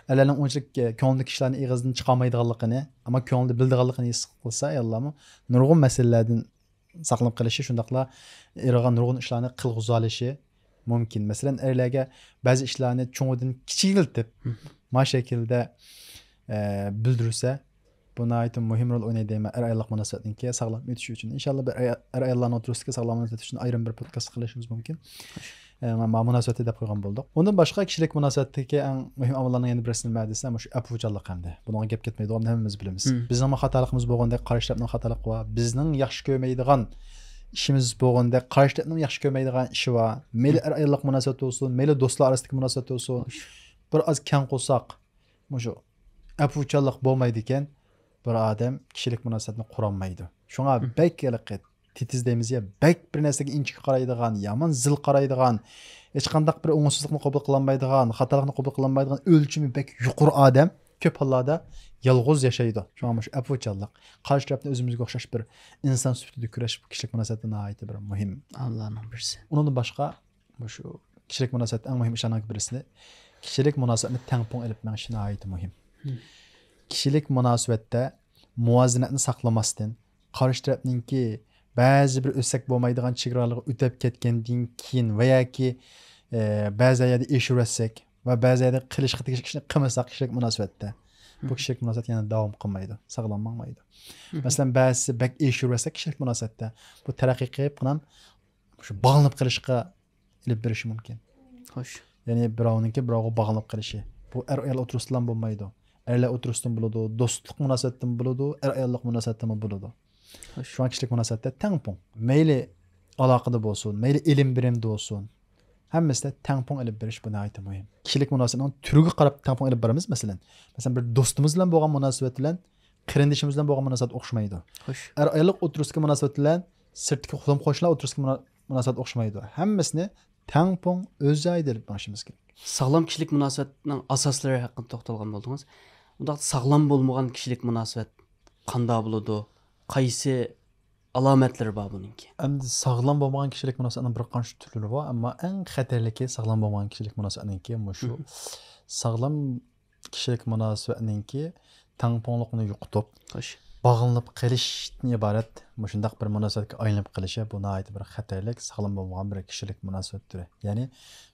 ئەرلەرنىڭ ئۇنچىلىك كۆڭلىدىكى ئىشلارنى ئېغىزدىن چىقارمايدىغانلىقىنى، ئەمما كۆڭلىدە بىلىدىغانلىقىنى ھېس قىلسا، ئاياللارمۇ نۇرغۇن مەسىلىلەردىن ساقلىنىپ قېلىشى، شۇنداقلا ئېرىغا نۇرغۇن ئىشلارنى قىلغۇزالىشى مۇمكىن. مەسىلەن، ئەرلەرگە بەزى ئىشلارنى چوڭىدىن كىچىكلىتىپ، ما شەكىلدە، ئە، بىلدۈرسە، بۇ ناھايىتى مۇھىم رول ئوينايدۇ دەيمەن، ئەر-ئاياللىق مۇناسىۋەتنىڭكى ساغلام ئۆتۈشى ئۈچۈن. ئىنشاللا بىر ئەر-، ئەر-ئاياللارنىڭ ئوتتۇرىسىدىكى ساغلام مۇناسىۋەت ئۈچۈن ئايرىم بىر پودكاست قىلىشىمىز مۇمكىن. ئە، ما-، مۇناسىۋەتتە دەپ قويغان بولدۇق. ئۇندىن باشقا كىشىلىك مۇناسىۋەتتىكى ئەڭ مۇھىم ئامىللارنىڭ يەنە بىرسى نېمە دېسە، مۇشۇ ئەپۇچانلىق ئەمدى. بۇنىڭغا گەپ كەتمەيدۇ، ھەممىمىز بىلىمىز. بىزنىڭمۇ خاتالىقىمىز بولغاندەك، قارشى تەرەپنىڭ خاتالىقى بار. بىزنىڭ ياخشى كۆرمەيدىغان ئىشىمىز بولغاندەك، قارشى تەرەپنىڭ ياخشى كۆرمەيدىغان ئىشى بار. مەيلى ئەر-ئاياللىق مۇناسىۋەت بولسۇن، مەيلى دوستلار ئارىسىدىكى مۇناسىۋەت بولسۇن. بىر ئاز كەڭ قورساق، مۇشۇ ئەپۇچانلىق بولمايدىكەن، بىر ئادەم كىشىلىك مۇناسىۋەتنى قۇرالمايدۇ. شۇڭا بەك ھېلىقى تېتىز دەيمىز يا، بەك بىر نەرسىگە ئىنچىكە قارايدىغان، يامان زىل قارايدىغان، ھېچقانداق بىر ئوڭۇشسىزلىقنى قوبۇل قىلالمايدىغان، خاتالىقنى قوبۇل قىلالمايدىغان، ئۆلچىمى بەك يۇقىرى ئادەم كۆپ ھاللاردا يالغۇز ياشايدۇ. شۇڭا مۇشۇ ئەپۇچانلىق، قارشى تەرەپنى ئۆزىمىزگە ئوخشاش بىر ئىنسان سۈپىتىدە كۆرۈش بۇ كىشىلىك مۇناسىۋەتتە ناھايىتى بىر مۇھىم ئامىللارنىڭ بىرسى. ئۇنىڭدىن باشقا، مۇشۇ كىشىلىك مۇناسىۋەتتە ئەڭ مۇھىم ئىشلارنىڭ بىرسى، كىشىلىك مۇناسىۋەتنى تەڭپۇڭ ئېلىپ مېڭىشى ناھايىتى مۇھىم. كىشىلىك مۇناسىۋەتتە مۇۋازىنەتنى ساقلىماستىن، قارشى تەرەپنىڭكى بەزى بىر ئۆتسەك بولمايدىغان چېگرالىرىغا ئۆتۈپ كەتكەندىن كېيىن ۋە ياكى، ئە، بەزى يەردە ئېشۇرۇۋەتسەك ۋە بەزى يەردە قىلىشقا تېگىشلىك ئىشنى قىلمىساق كىشىلىك مۇناسىۋەتتە، بۇ كىشىلىك مۇناسىۋەت يەنە داۋام قىلمايدۇ، ساغلام ماڭمايدۇ. مەسىلەن، بەزىسى بەك ئېشۇرۇۋەتسە كىشىلىك مۇناسىۋەتتە، بۇ تەرەققىي قىلىپ، قىلام شۇ باغلىنىپ قېلىشقا ئېلىپ بېرىشى مۇمكىن. خوش. يەنى بىراۋنىڭكى بىراۋغا باغلىنىپ قېلىشى. بۇ ئەر-ئايال ئوتتۇرىسىدىلا بولمايدۇ. ئەرلەر ئوتتۇرىسىدىمۇ بولىدۇ، دوستلۇق مۇناسىۋەتتىمۇ بولىدۇ، ئەر-ئاياللىق مۇناسىۋەتتىمۇ بولىدۇ. خوش. شۇڭا كىشىلىك مۇناسىۋەتتە تەڭپۇڭ. مەيلى ئالاقىدە بولسۇن، مەيلى ئېلىم-بېرىمدە بولسۇن. ھەممىسىدە تەڭپۇڭ ئېلىپ بېرىش بۇ ناھايىتى مۇھىم. كىشىلىك مۇناسىۋەتنىڭ تۈرىگە قاراپ تەڭپۇڭ ئېلىپ بارىمىز، مەسىلەن. مەسىلەن، بىر دوستىمىز بىلەن بولغان مۇناسىۋەت بىلەن قېرىندىشىمىز بىلەن بولغان مۇناسىۋەت ئوخشىمايدۇ. خوش. ئەر-ئاياللىق ئوتتۇرىسىدىكى مۇناسىۋەت بىلەن سىرتتىكى قولۇم-قوشنىلار ئوتتۇرىسىدىكى مۇنا-، مۇناسىۋەت ئوخشىمايدۇ. ھەممىسىنى تەڭپۇڭ ئۆز جايىدا ئېلىپ مېڭىشىمىز كېرەك. ساغلام كىشىلىك مۇناسىۋەتنىڭ ئاساسلىرى ھەققىدە توختالغان بولدىڭىز. ئۇنداقتا ساغلام بولمىغان كىشىلىك مۇناسىۋەت قانداق بولىدۇ؟ قايسى ئالامەتلىرى بار بۇنىڭكى؟ ئەمدى ساغلام بولمىغان كىشىلىك مۇناسىۋەتنىڭ بىر قانچە تۈرلىرى بار، ئەمما ئەڭ خەتەرلىكى ساغلام بولمىغان كىشىلىك مۇناسىۋەتنىڭكى مۇشۇ. ساغلام كىشىلىك مۇناسىۋەتنىڭكى تەڭپۇڭلۇقىنى يوقىتىپ، خوش. باغلىنىپ قېلىشتىن ئىبارەت مۇشۇنداق بىر مۇناسىۋەتكە ئايلىنىپ قېلىشى، بۇ ناھايىتى بىر خەتەرلىك، ساغلام بولمىغان بىر كىشىلىك مۇناسىۋەت تۈرى. يەنى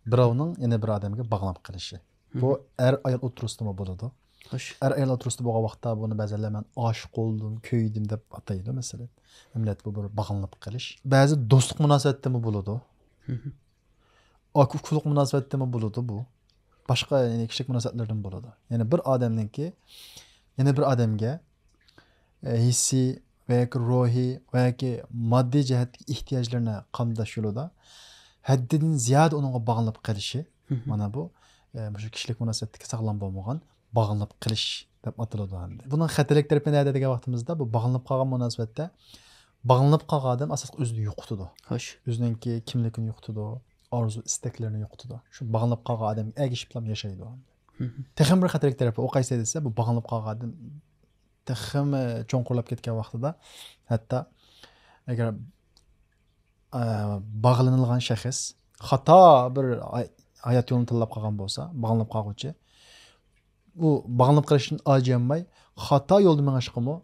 بىراۋنىڭ يەنە بىر ئادەمگە باغلىنىپ قېلىشى. بۇ ئەر-ئايال ئوتتۇرىسىدىمۇ بولىدۇ. خوش. ئەر-ئايال ئوتتۇرىسىدا بولغان ۋاقىتتا بۇنى بەزىلەر مەن ئاشىق بولدۇم، كۆيدۈم دەپ ئاتايدۇ، مەسىلەن. ئەمەلىيەتتە بۇ بىر باغلىنىپ قېلىش. بەزى دوستلۇق مۇناسىۋەتتىمۇ بولىدۇ. ئاكا-ئۇكىلىق مۇناسىۋەتتىمۇ بولىدۇ بۇ. باشقا، يەنى كىشىلىك مۇناسىۋەتلەردىمۇ بولىدۇ. يەنى بىر ئادەمنىڭكى يەنە بىر ئادەمگە، ئە، ھېسسىي ۋە ياكى روھىي ۋە ياكى ماددىي جەھەتتىكى ئېھتىياجلىرىنى قامداش يولىدا ھەددىدىن زىيادە ئۇنىڭغا باغلىنىپ قېلىشى، مانا بۇ، ئە، مۇشۇ كىشىلىك مۇناسىۋەتتىكى ساغلام بولمىغان باغلىنىپ قېلىش دەپ ئاتىلىدۇ ئەمدى. بۇنىڭ خەتەرلىك تەرىپى نەدە دېگەن ۋاقتىمىزدا، بۇ باغلىنىپ قالغان مۇناسىۋەتتە باغلىنىپ قالغان ئادەم ئاساسلىقى ئۆزىنى يوقىتىدۇ. خوش. ئۆزىنىڭكى كىملىكىنى يوقىتىدۇ، ئارزۇ ئىستەكلىرىنى يوقىتىدۇ. شۇ باغلىنىپ قالغان ئادەمگە ئەگىشىپلا ياشايدۇ. تېخىمۇ بىر خەتەرلىك تەرىپى ئۇ قايسى دېسە، بۇ باغلىنىپ قالغان ئادەم تېخىمۇ چوڭقۇرلاپ كەتكەن ۋاقتىدا، ھەتتا ئەگەر، ئە، باغلىنىلغان شەخس خاتا بىر ھاي-، ھايات يولىنى تاللاپ قالغان بولسا، باغلىنىپ قالغۇچى، ئۇ باغلىنىپ قېلىشتىن ئاجىيالماي، خاتا يولدا مېڭىشقىمۇ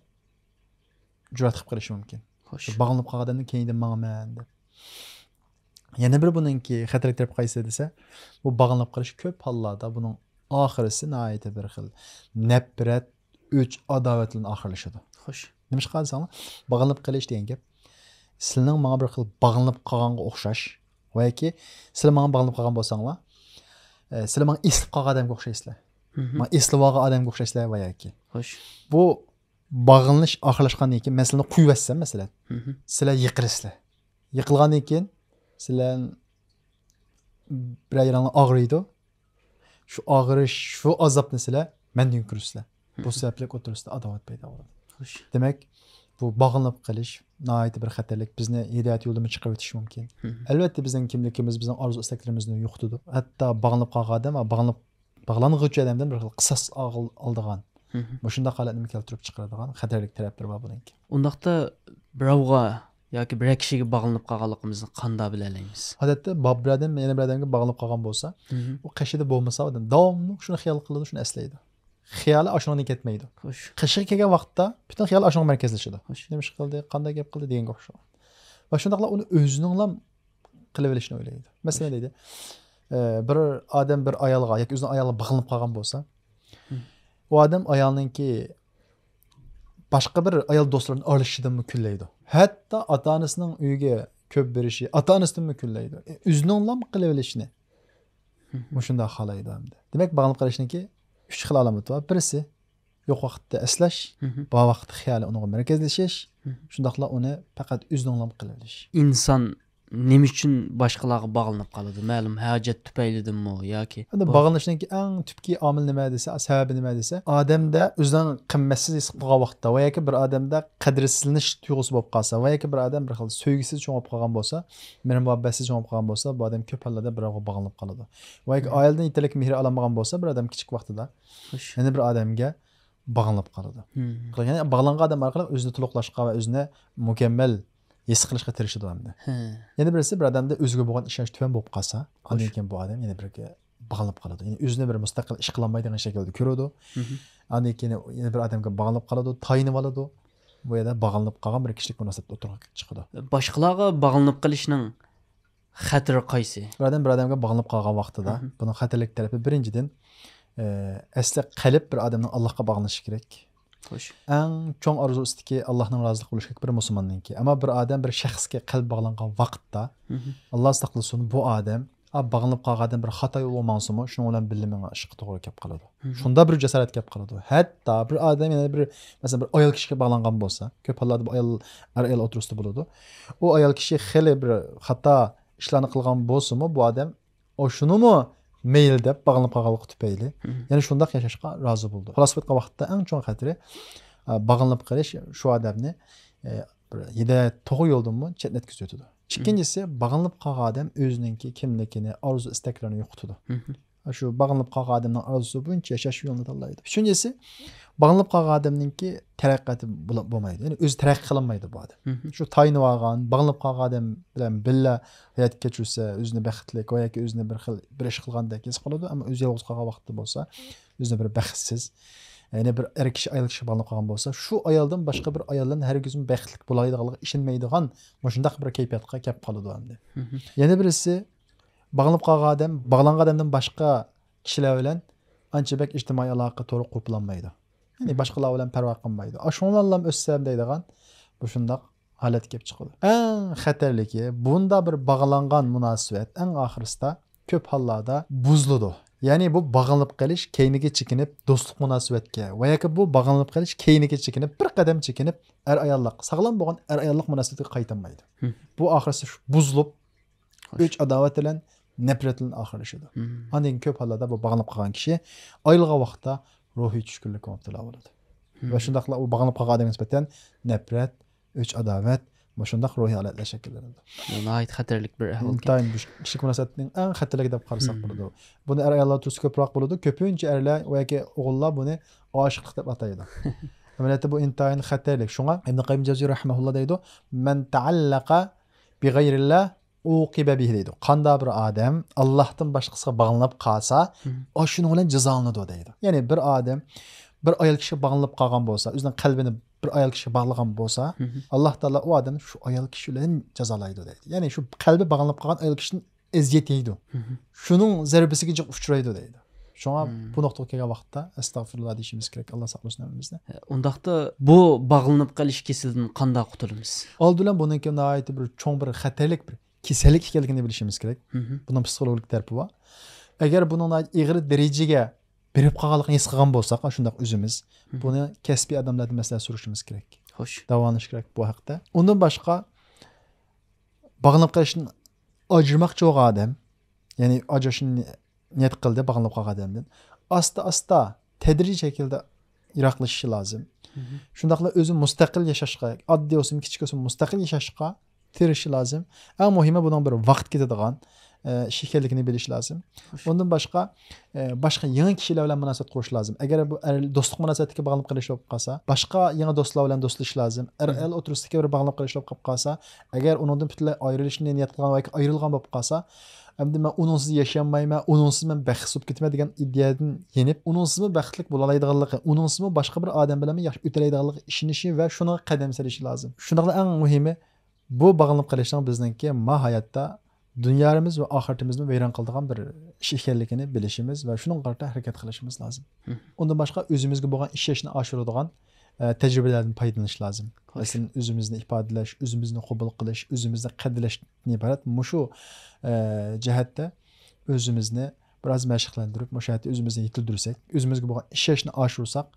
جۈرئەت قىلىپ قېلىشى مۇمكىن. خوش. باغلىنىپ قالغان ئادەمنىڭ كەينىدىن ماڭىمەن دەپ. يەنە بىر بۇنىڭكى خەتەرلىك تەرىپى قايسى دېسە، بۇ باغلىنىپ قېلىش كۆپ ھاللاردا بۇنىڭ ئاخىرىسى ناھايىتى بىر خىل نەپرەت، ئۆچ، ئاداۋەت بىلەن ئاخىرلىشىدۇ. خوش. نېمىشقا دېسەڭلار، باغلىنىپ قېلىش دېگەن گەپ سىلىنىڭ ماڭا بىر خىل باغلىنىپ قالغانغا ئوخشاش ۋە ياكى سىلەر ماڭا باغلىنىپ قالغان بولساڭلار، ئە، سىلەر ماڭا ئېسىلىپ قالغان ئادەمگە ئوخشايسىلەر. ماڭا ئېسىلىپ ئالغان ئادەمگە ئوخشايسىلەر ۋە ياكى. خوش. بۇ باغلىنىش ئاخىرلاشقاندىن كېيىن مەن سىلەرنى قويۇۋەتسەم، مەسىلەن، سىلەر يىقىلىسىلەر. يىقىلغاندىن كېيىن سىلەر بىرەر يېرىڭلار ئاغرىيدۇ. شۇ ئاغرىش، شۇ ئازابنى سىلەر مەندىن كۆرىسىلەر. بۇ سەۋەبلىك ئوتتۇرىسىدا ئاداۋەت پەيدا بولىدۇ. خوش. دېمەك، بۇ باغلىنىپ قېلىش ناھايىتى بىر خەتەرلىك، بىزنى ھىدايەت يولىدىن چىقىرىۋېتىشى مۇمكىن. ئەلۋەتتە، بىزنىڭ كىملىكىمىز، بىزنىڭ ئارزۇ ئىستەكلىرىمىزنى يوقىتىدۇ. ھەتتا باغلىنىپ قالغان ئادەم، باغلىنىپ باغلانغۇچى ئادەمدىن بىر خىل قىساس ئالغىلى ئالىدىغان، مۇشۇنداق ھالەتنى كەلتۈرۈپ چىقىرىدىغان خەتەرلىك تەرەپلىرى بار بۇنىڭكى. ئۇنداقتا بىراۋغا ياكى بىرەر كىشىگە باغلىنىپ قالغانلىقىمىزنى قانداق بىلەلەيمىز؟ ئادەتتە باب بىر ئادەم يەنە بىر ئادەمگە باغلىنىپ قالغان بولسا، ئۇ قېشىدا بولمىسا، ئادەم داۋاملىق شۇنى خىيال قىلىدۇ، شۇنى ئەسلەيدۇ. خىيالى ئاشۇنىڭدىن كەتمەيدۇ. خوش. قېشىغا كەلگەن ۋاقىتتا پۈتۈن خىيالى ئاشۇنىڭغا مەركەزلىشىدۇ. خوش. نېمە ئىش قىلدى، قانداق گەپ قىلدى دېگەنگە ئوخشايدۇ. ۋە شۇنداقلا ئۇنى ئۆزىنىڭلا قىلىۋېلىشنى ئويلايدۇ. مەسىلەن دەيدۇ، ئە، بىر ئادەم بىر ئايالغا ياكى ئۆزىنىڭ ئايالىغا باغلىنىپ قالغان بولسا، ئۇ ئادەم ئايالنىڭكى باشقا بىر ئايال دوستلىرىنى ئارىلىشىشىدىنمۇ كۈنلەيدۇ. ھەتتا ئاتا ئانىسىنىڭ ئۆيىگە كۆپ بېرىشى، ئاتا ئانىسىدىنمۇ كۈنلەيدۇ. ئۆزىنىڭلا قىلىۋېلىشنى مۇشۇنداق خالايدۇ ئەمدى. دېمەك، باغلىنىپ قېلىشنىڭكى ئۈچ خىل ئالامىتى بار. بىرسى، يوق ۋاقىتتا ئەسلەش، بار ۋاقىتتا خىيالى ئۇنىڭغا مەركەزلىشىش، شۇنداقلا ئۇنى پەقەت ئۆزىنىڭلا قىلىۋېلىش. ئىنسان نېمە ئۈچۈن باشقىلارغا باغلىنىپ قالىدۇ؟ مەلۇم ھاجەت تۈپەيلىدىنمۇ ياكى؟ ئەمدى باغلىنىشنىڭكى ئەڭ تۈپكى ئامىل نېمە دېسە، سەۋەبى نېمە دېسە، ئادەمدە ئۆزىنىڭ قىممەتسىز ھېس قىلغان ۋاقىتتا ۋە ياكى بىر ئادەمدە قەدىرسىزلىنىش تۇيغۇسى بولۇپ قالسا ۋە ياكى بىر ئادەم بىر خىل سۆيگۈسىز چوڭ بولۇپ قالغان بولسا، مېھرى مۇھەببەتسىز چوڭ بولۇپ قالغان بولسا، بۇ ئادەم كۆپ ھاللاردا بىراۋغا باغلىنىپ قالىدۇ. ۋە ياكى ئائىلىدىن يېتەرلىك مېھرى ئالالمىغان بولسا، بىر ئادەم كىچىك ۋاقتىدا يەنە بىر ئادەمگە باغلىنىپ قالىدۇ. يەنى باغلانغان ئادەم ئارقىلىق ئۆزىنى تولۇقلاشقا ۋە ئۆزىنى مۇكەممەل ھېس قىلىشقا تىرىشىدۇ ئەمدى. يەنە بىرسى، بىر ئادەمدە ئۆزىگە بولغان ئىشەنچ تۆۋەن بولۇپ قالسا، ئاندىن كېيىن بۇ ئادەم يەنە بىرگە باغلىنىپ قالىدۇ. يەنى ئۆزىنى بىر مۇستەقىل ئىش قىلالمايدىغان شەكىلدە كۆرىدۇ. ئاندىن كېيىن يەنە بىر ئادەمگە باغلىنىپ قالىدۇ، تايىنىپ ئالىدۇ. بۇ يەردە باغلىنىپ قالغان بىر كىشىلىك مۇناسىۋەت ئوتتۇرىغا چىقىدۇ. باشقىلارغا باغلىنىپ قېلىشنىڭ خەتىرى قايسى؟ بىر ئادەم بىر ئادەمگە باغلىنىپ قالغان ۋاقتىدا، بۇنىڭ خەتەرلىك تەرىپى، بىرىنچىدىن، ئە، ئەسلى قەلب بىر ئادەمنىڭ ئاللاھقا باغلىنىشى كېرەك. خوش. ئەڭ چوڭ ئارزۇسىدىكى ئاللاھنىڭ رازىلىقى بولۇشى كېرەك بىر مۇسۇلماننىڭكى. ئەمما بىر ئادەم بىر شەخسكە قەلبى باغلانغان ۋاقىتتا، ئاللا ساقلىسۇن، بۇ ئادەم، ئا، باغلىنىپ قالغان ئادەم بىر خاتا يولغا ماڭسىمۇ، شۇنىڭ بىلەن بىللە مېڭىش ئىشقا توغرا كەپ قالىدۇ. شۇندا بىر جاسارەت كەپ قالىدۇ. ھەتتا بىر ئادەم يەنە بىر، مەسىلەن، بىر ئايال كىشىگە باغلانغان بولسا، كۆپ ھاللاردا بۇ ئايال، ئەر ئايال ئوتتۇرىسىدا بولىدۇ. ئۇ ئايال كىشى خېلى بىر خاتا ئىشلارنى قىلغان بولسىمۇ، بۇ ئادەم ئاشۇنىمۇ مەيلى دەپ باغلىنىپ قالغانلىقى تۈپەيلى، يەنە شۇنداق ياشاشقا رازى بولىدۇ. خۇلاسە قىلىپ ئېيتقان ۋاقىتتا ئەڭ چوڭ خەتىرى، ئا، باغلىنىپ قېلىش شۇ ئادەمنى، ئە، بىر ھىدايەت توغرا يولدىنمۇ چەتنەتكۈزۈۋېتىدۇ. ئىككىنچىسى، باغلىنىپ قالغان ئادەم ئۆزىنىڭكى كىملىكىنى، ئارزۇ ئىستەكلىرىنى يوقىتىدۇ. شۇ باغلىنىپ قالغان ئادەمنىڭ ئارزۇسى بويىچە ياشاش يولىنى تاللايدۇ. ئۈچىنچىسى، باغلىنىپ قالغان ئادەمنىڭكى تەرەققىياتى بولا-، بولمايدۇ. يەنى ئۆزى تەرەققىي قىلالمايدۇ بۇ ئادەم. شۇ تايىنىۋالغان، باغلىنىپ قالغان ئادەم بىلەن بىللە ھايات كەچۈرسە، ئۆزىنى بەختلىك ۋە ياكى ئۆزىنى بىر خىل بىر ئىش قىلغاندەك ھېس قىلىدۇ. ئەمما ئۆزى يالغۇز قالغان ۋاقتىدا بولسا، ئۆزىنى بىر بەختسىز، يەنى بىر ئەر كىشى ئايال كىشىگە باغلىنىپ قالغان بولسا، شۇ ئايالدىن باشقا بىر ئايال بىلەن ھەرگىزمۇ بەختلىك بولالايدىغانلىقىغا ئىشەنمەيدىغان مۇشۇنداق بىر كەيپىياتقا كەپ قالىدۇ ئەمدى. يەنە بىرسى، باغلىنىپ قالغان ئادەم، باغلانغان ئادەمدىن باشقا كىشىلەر بىلەن ئانچە بەك ئىجتىمائىي ئالاقە تورى قۇرۇپ بولالمايدۇ. يەنى باشقىلار بىلەن پەرۋا قىلمايدۇ. ئاشۇنىڭ بىلەنلا ئۆتسەم دەيدىغان مۇشۇنداق ھالەت كېلىپ چىقىدۇ. ئەڭ خەتەرلىكى، بۇنداق بىر باغلانغان مۇناسىۋەت ئەڭ ئاخىرسىدا كۆپ ھاللاردا بۇزۇلىدۇ. يەنى بۇ باغلىنىپ قېلىش كەينىگە چېكىنىپ دوستلۇق مۇناسىۋەتكە ۋە ياكى بۇ باغلىنىپ قېلىش كەينىگە چېكىنىپ بىر قەدەم چېكىنىپ ئەر ئاياللىق، ساغلام بولغان ئەر ئاياللىق مۇناسىۋەتكە قايتالمايدۇ. بۇ ئاخىرسى شۇ بۇزۇلۇپ ئۆچ ئاداۋەت بىلەن، نەپرەت بىلەن ئاخىرلىشىدۇ. ئاندىن كېيىن كۆپ ھاللاردا بۇ باغلىنىپ قالغان كىشى ئايرىلغان ۋاقىتتا روھىي چۈشكۈنلۈككە مۇپتىلا بولىدۇ. ۋە شۇنداقلا ئۇ باغلىنىپ قالغان ئادەمگە نىسبەتەن نەپرەت، ئۆچ ئاداۋەت، مۇشۇنداق روھىي ھالەتلەر شەكىللىنىدۇ. بۇ ناھايىتى خەتەرلىك بىر ئەھۋالكەن. ئىنتايىن بۇ كىشىلىك مۇناسىۋەتنىڭ ئەڭ خەتەرلىكى دەپ قارىساق بولىدۇ. بۇنى ئەر ئاياللار توغرىسىدا كۆپرەك بولىدۇ. كۆپىنچە ئەرلەر ۋە ياكى ئوغۇللار بۇنى ئاشىقلىق دەپ ئاتايدۇ. ئەمەلىيەتتە بۇ ئىنتايىن خەتەرلىك. شۇڭا ئىبن قەييىم جەۋزىي رەھىمەھۇللا دەيدۇ، مەن تەئەللەقە بىغەيرىللا ئۇقىبە بىھى دەيدۇ. قانداق بىر ئادەم ئاللاھتىن باشقىسىغا باغلىنىپ قالسا، ئاشۇنىڭ بىلەن جازالىنىدۇ دەيدۇ. يەنى بىر ئادەم بىر ئايال كىشىگە باغلىنىپ قالغان بولسا، ئۆزىنىڭ قەلبىنى بىر ئايال كىشىگە باغلىغان بولسا، ئاللاھ تائالا ئۇ ئادەمنى شۇ ئايال كىشى بىلەن جازالايدۇ دەيدۇ. يەنى شۇ قەلبى باغلىنىپ قالغان ئايال كىشىدىن ئەزىيەت يەيدۇ. شۇنىڭ زەربىسىگە جىق ئۇچرايدۇ دەيدۇ. شۇڭا بۇ نۇقتىغا كەلگەن ۋاقىتتا ئەستەغپىرۇللا دېيىشىمىز كېرەك، ئاللا ساقلىسۇن ھەممىمىزنى. ئۇنداقتا بۇ باغلىنىپ قېلىش كېسىلىدىن قانداق قۇتۇلىمىز؟ ئالدى بىلەن بۇنىڭكى ناھايىتى بىر چوڭ، بىر خەتەرلىك بىر كېسەللىك ئىكەنلىكىنى بىلىشىمىز كېرەك. بۇنىڭ پسىخولوگىك تەرىپى بار. ئەگەر بۇنىڭ ناھايىتى ئېغىر دەرىجىگە بېرىپ قالغانلىقىنى ھېس قىلغان بولساق، شۇنداق ئۆزىمىز، بۇنى كەسپىي ئادەملەردىن مەسلىھەت سورىشىمىز كېرەك. خوش. داۋالىنىش كېرەك بۇ ھەقتە. ئۇندىن باشقا، باغلىنىپ قېلىشتىن ئاجرىماقچى بولغان ئادەم، يەنى ئاجرىشىشنى نىيەت قىلدى، باغلىنىپ قالغان ئادەمدىن ئاستا ئاستا، تەدرىجىي شەكىلدە يىراقلىشىشى لازىم. شۇنداقلا ئۆزى مۇستەقىل ياشاشقا، ئاددىي بولسۇن، كىچىك بولسۇن، مۇستەقىل ياشاشقا تىرىشىشى لازىم. ئەڭ مۇھىمى بۇنىڭ بىر ۋاقىت كېتىدىغان ئە، ئىش ئىكەنلىكىنى بىلىش لازىم. ئۇندىن باشقا، ئە، باشقا يېڭى كىشىلەر بىلەن مۇناسىۋەت قۇرۇش لازىم. ئەگەر بۇ ئەر دوستلۇق مۇناسىۋەتتىكى باغلىنىپ قېلىش بولۇپ قالسا، باشقا يېڭى دوستلار بىلەن دوستلىشىش لازىم. ئەر ئايال ئوتتۇرىسىدىكى بىر باغلىنىپ قېلىش بولۇپ قالسا، ئەگەر ئۇنىڭدىن پۈتۈنلەي ئايرىلىشنى نىيەت قىلغان ۋە ئايرىلغان بولۇپ قالسا، ئەمدى مەن ئۇنىڭسىز ياشىيالمايمەن، ئۇنىڭسىز مەن بەختسىز بولۇپ كېتىمەن دېگەن ئىدىيەدىن يېنىپ، ئۇنىڭسىزمۇ بەختلىك بولالايدىغانلىقى، ئۇنىڭسىزمۇ باشقا بىر ئادەم بىلەنمۇ ياخشى ئۆتەلەيدىغانلىقىغا ئىشىنىشى ۋە شۇنىڭغا قەدەم سېلىشى لازىم. شۇنداقلا ئەڭ مۇھىمى، بۇ باغلىنىپ قېلىشنىڭ بىزنىڭكى ما ھاياتتا دۇنيامىز ۋە ئاخىرىتىمىزنى ۋەيران قىلىدىغان بىر ئىش ئىكەنلىكىنى بىلىشىمىز ۋە شۇنىڭغا قارىتا ھەرىكەت قىلىشىمىز لازىم. ئۇندىن باشقا ئۆزىمىزگە بولغان ئىشەنچنى ئاشۇرىدىغان، ئە، تەجرىبىلەردىن پايدىلىنىش لازىم. مەسىلەن، ئۆزىمىزنى ئىپادىلەش، ئۆزىمىزنى قوبۇل قىلىش، ئۆزىمىزنى قەدىرلەشتىن ئىبارەت مۇشۇ، ئە، جەھەتتە ئۆزىمىزنى بىراز مەشىق قىلىندۇرۇپ، مۇشۇ يەردە ئۆزىمىزنى يېتىلدۈرسەك، ئۆزىمىزگە بولغان ئىشەنچنى ئاشۇرساق،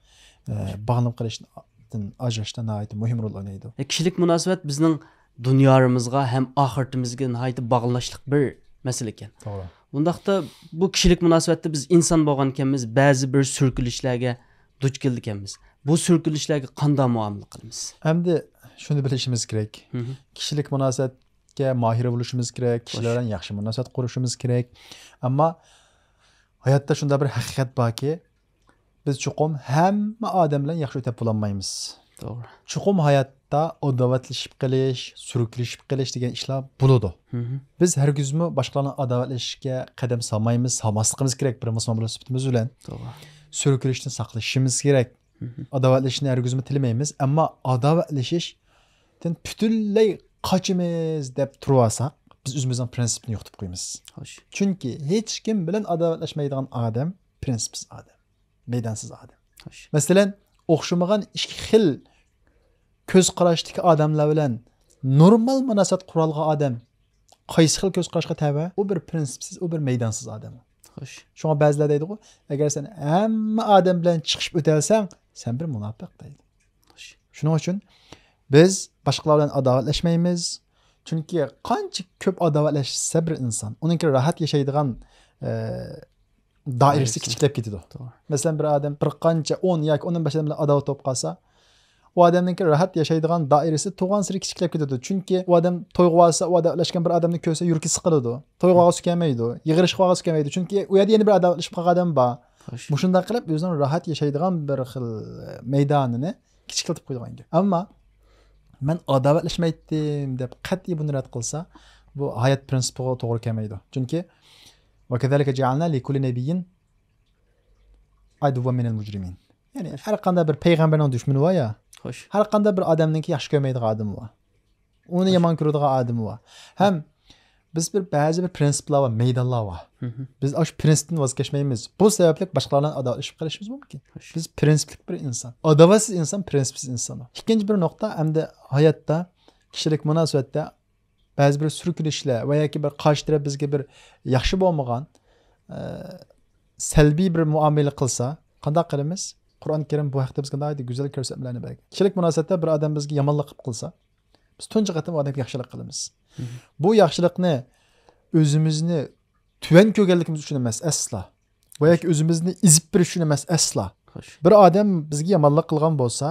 ئە، باغلىنىپ قېلىشتىن ئاجرىشىشتا ناھايىتى مۇھىم رول ئوينايدۇ. كىشىلىك مۇناسىۋەت بىزنىڭ دۇنيارىمىزغا ھەم ئاخىرىتىمىزگە ناھايىتى باغلىنىشلىق بىر مەسىلە ئىكەن. توغرا. ئۇنداقتا بۇ كىشىلىك مۇناسىۋەتتە بىز ئىنسان بولغانكەنمىز، بەزى بىر سۈركىلىشلەرگە دۇچ كېلىدىكەنمىز. بۇ سۈركىلىشلەرگە قانداق مۇئامىلە قىلىمىز؟ ئەمدى شۇنى بىلىشىمىز كېرەك. كىشىلىك مۇناسىۋەتكە ماھىر بولۇشىمىز كېرەك، كىشىلەر بىلەن ياخشى مۇناسىۋەت قۇرۇشىمىز كېرەك. ئەمما ھاياتتا شۇنداق بىر ھەقىقەت باركى، بىز چوقۇم ھەممە ئادەم بىلەن ياخشى ئۆتەپ بولالمايمىز. توغرا. چوقۇم ھاياتتا ئاداۋەتلىشىپ قېلىش، سۈركىلىشىپ قېلىش دېگەن ئىشلار بولىدۇ. بىز ھەرگىزمۇ باشقىلار بىلەن ئاداۋەتلىشىشكە قەدەم سالمايمىز، سالماسلىقىمىز كېرەك بىر مۇسۇلمان بولۇش سۈپىتىمىز بىلەن. توغرا. سۈركىلىشتىن ساقلىشىمىز كېرەك. ئاداۋەتلىشىشنى ھەرگىزمۇ تىلىمەيمىز، ئەمما ئاداۋەتلىشىشتىن پۈتۈنلەي قاچىمىز دەپ تۇرۇۋالساق، بىز ئۆزىمىزنىڭ پرىنسىپىنى يوقىتىپ قويىمىز. خوش. چۈنكى ھېچكىم بىلەن ئاداۋەتلەشمەيدىغان ئادەم پرىنسىپسىز ئادەم، مەيدانسىز ئادەم. خوش. مەسىلەن، ئوخشىمىغان ئىككى خىل كۆز قاراشتىكى ئادەملەر بىلەن نورمال مۇناسىۋەت قۇرالىغان ئادەم قايسى خىل كۆز قاراشقا تەۋە؟ ئۇ بىر پرىنسىپسىز، ئۇ بىر مەيدانسىز ئادەم. خوش. شۇڭا بەزىلەر دەيدىغۇ، ئەگەر سەن ھەممە ئادەم بىلەن چىقىشىپ ئۆتەلسەڭ، سەن بىر مۇناپىق دەيدۇ. خوش. شۇنىڭ ئۈچۈن بىز باشقىلار بىلەن ئاداۋەتلەشمەيمىز. چۈنكى قانچە كۆپ ئاداۋەتلەشسە بىر ئىنسان، ئۇنىڭكى راھەت ياشايدىغان، ئە، دائىرىسى كىچىكلەپ كېتىدۇ. توغرا. مەسىلەن، بىر ئادەم بىر قانچە ئون ياكى ئۇندىن بەش ئادەم بىلەن ئاداۋەت بولۇپ قالسا، ئۇ ئادەمنىڭكى راھەت ياشايدىغان دائىرىسى تۇغانسېرى كىچىكلەپ كېتىدۇ. چۈنكى ئۇ ئادەم تويغا بارسا، ئۇ ئاداۋەتلەشكەن بىر ئادەمنى كۆرسە يۈرىكى سىقىلىدۇ. تويغا بارغۇسى كەلمەيدۇ. يىغىلىشقا بارغۇسى كەلمەيدۇ. چۈنكى ئۇ يەردە يەنە بىر ئاداۋەتلىشىپ قالغان ئادەم بار. خوش. مۇشۇنداق قىلىپ ئۆزىنىڭ راھەت ياشايدىغان بىر خىل مەيدانىنى كىچىكلىتىپ قويىدىغان گەپ. ئەمما مەن ئاداۋەتلەشمەيتتىم دەپ قەتئىي بۇنى رەت قىلسا، بۇ ھايات پرىنسىپىغا توغرا كەلمەيدۇ. چۈنكى، وكذلك جعلنا لكل نبي عدوا من المجرمين. يەنى ھەر قانداق بىر پەيغەمبەرنىڭ دۈشمىنى بار يا. خوش. ھەر قانداق بىر ئادەمنىڭكى ياخشى كۆرمەيدىغان ئادىمى بار. ئۇنى يامان كۆرىدىغان ئادىمى بار. ھەم بىز بىر بەزى بىر پرىنسىپلار بار، مەيدانلار بار. بىز ئاشۇ پرىنسىپتىن ۋاز كەچمەيمىز. بۇ سەۋەبلىك باشقىلار بىلەن ئاداۋەتلىشىپ قېلىشىمىز مۇمكىن. خوش. بىز پرىنسىپلىك بىر ئىنسان. ئاداۋەتسىز ئىنسان پرىنسىپسىز ئىنسان. ئىككىنچى بىر نۇقتا، ئەمدى ھاياتتا، كىشىلىك مۇناسىۋەتتە بەزى بىر سۈركىلىشلەر ۋە ياكى بىر قارشى تەرەپ بىزگە بىر ياخشى بولمىغان، ئە، سەلبىي بىر مۇئامىلە قىلسا، قانداق قىلىمىز؟ قۇرئان كەرىم بۇ ھەقتە بىزگە ناھايىتى گۈزەل كۆرسەتمىلەرنى بەرگەن. كىشىلىك مۇناسىۋەتتە بىر ئادەم بىزگە يامانلىق قىلىپ قىلسا، بىز تۇنجى قېتىم ئۇ ئادەمگە ياخشىلىق قىلىمىز. بۇ ياخشىلىقنى ئۆزىمىزنى تۆۋەن كۆرگەنلىكىمىز ئۈچۈن ئەمەس ئەسلا. ۋە ياكى ئۆزىمىزنى ئېزىپ بېرىش ئۈچۈن ئەمەس ئەسلا. خوش. بىر ئادەم بىزگە يامانلىق قىلغان بولسا،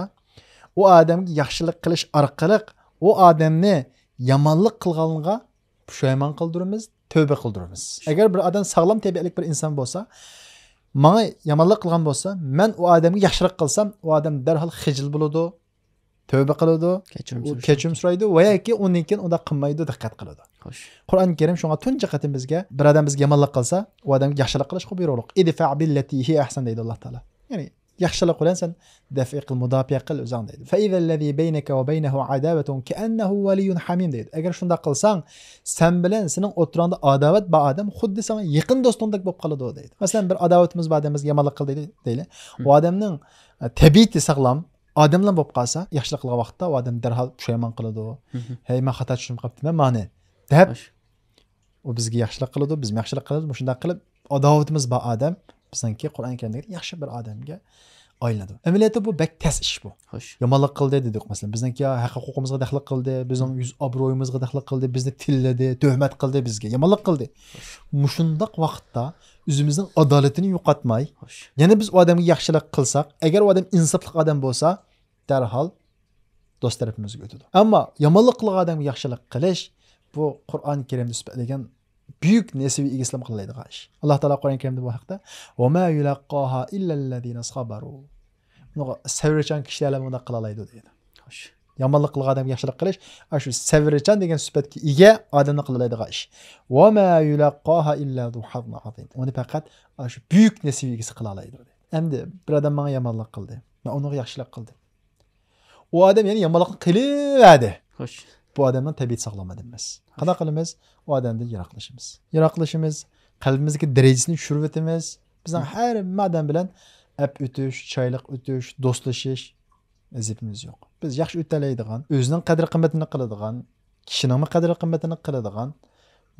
ئۇ ئادەمگە ياخشىلىق قىلىش ئارقىلىق ئۇ ئادەمنى يامانلىق قىلغانغا پۇشايمان قىلدۇرىمىز، تەۋبە قىلدۇرىمىز. ئەگەر بىر ئادەم ساغلام تەبىئەتلىك بىر ئىنسان بولسا، ماڭا يامانلىق قىلغان بولسا، مەن ئۇ ئادەمگە ياخشىلىق قىلسام، ئۇ ئادەم دەرھال خىجىل بولىدۇ، تەۋبە قىلىدۇ، كەچۈرۈم ئۇ سورىشىدۇ. كەچۈرۈم سورايدۇ ۋە ياكى ئۇندىن كېيىن ئۇنداق قىلمايدۇ، دىققەت قىلىدۇ. خوش. قۇرئان كەرىم شۇڭا تۇنجى قېتىم بىزگە، بىر ئادەم بىزگە يامانلىق قىلسا، ئۇ ئادەمگە ياخشىلىق قىلىشقا بۇيرۇقلۇق. ادفع بالتي هي أحسن دەيدۇ ئاللا تائالا. يەنى ياخشىلىق بىلەن سەن دەفئى قىل، مۇداپىئە قىل ئۆزۈڭ دەيدۇ. فإذا الذي بينك وبينه عداوة كأنه ولي حميم دەيدۇ. ئەگەر شۇنداق قىلساڭ، سەن بىلەن سېنىڭ ئوتتۇراڭدا ئاداۋەت بار ئادەم خۇددى ساڭا يېقىن دوستۇڭدەك بولۇپ قالىدۇ دەيدى. مەسىلەن، بىر ئاداۋىتىمىز بار ئادەمگە يامانلىق قىلدى دەيلى. ئۇ ئادەمنىڭ، ئە، تەبىئىتى ساغلام، ئادەم بىلەن بولۇپ قالسا، ياخشىلىق قىلغان ۋاقىتتا ئۇ ئادەم دەرھال پۇشايمان قىلىدۇ. ھەي، مەن خاتا چۈشىنىپ قاپتىمەن مانى، دەپ، ئۇ بىزگە ياخشىلىق قىلىدۇ، بىزمۇ ياخشىلىق قىلىمىز. مۇشۇنداق قىلىپ، ئاداۋىتىمىز بار ئادەم بىزنىڭكى قۇرئان كەرىمدىكى ياخشى بىر ئادەمگە ئايلىنىدۇ. ئەمەلىيەتتە بۇ بەك تەس ئىش بۇ. يامانلىق قىلدى دېدۇق، مەسىلەن، بىزنىڭكى ھەق ھوقۇقىمىزغا دەخلى قىلدى، بىزنىڭ يۈز ئابرۇيىمىزغا دەخلى قىلدى، بىزنى تىللىدى، تۆھمەت قىلدى بىزگە، يامانلىق قىلدى. مۇشۇنداق ۋاقىتتا ئۆزىمىزنىڭ ئادالىتىنى يوقاتماي، يەنە بىز ئۇ ئادەمگە ياخشىلىق قىلساق، ئەگەر ئۇ ئادەم ئىنساپلىق ئادەم بولسا، دەرھال دوست تەرىپىمىزگە ئۆتىدۇ. ئەمما يامانلىق قىلغان ئادەمگە ياخشىلىق قىلىش، بۇ قۇرئان كەرىمدە سۈپەتلىگەن بۈيۈك نېسىۋە ئىگىسىلا قىلالايدىغان ئىش. ئاللا تائالا قۇرئان كەرىمدە بۇ ھەقتە، وما يلقاها إلا الذين صبروا. بۇنىڭغا سەۋرچان كىشىلەرلا بۇنداق قىلالايدۇ دەيدۇ. يامانلىق قىلغان ئادەمگە ياخشىلىق قىلىش، ئاشۇ سەۋرچان دېگەن سۈپەتكە ئىگە ئادەملا قىلالايدىغان ئىش. وما يلقاها إلا ذو حظ عظيم. ئۇنى پەقەت ئاشۇ بۈيۈك نېسىۋە ئىگىسى قىلالايدۇ. ئەمدى بىر ئادەم ماڭا يامانلىق قىلدى، مەن ئۇنىڭغا ياخشىلىق قىلدىم. ئۇ ئادەم يەنە يامانلىقنى قىلىۋەردى. بۇ ئادەمنىڭ تەبىئىتى ساغلام ئادەم ئەمەس. قانداق قىلىمىز؟ ئۇ ئادەمدىن يىراقلىشىمىز. يىراقلىشىمىز، قەلبىمىزدىكى دەرىجىسىنى چۈشۈرۈۋېتىمىز. بىزنىڭ ھەممە ئادەم بىلەن ئەپ ئۆتۈش، چايلىق ئۆتۈش، دوستلىشىش ۋەزىپىمىز يوق. بىز ياخشى ئۆتەلەيدىغان، ئۆزىنىڭ قەدىر قىممىتىنى قىلىدىغان، كىشىنىڭمۇ قەدىر قىممىتىنى قىلىدىغان،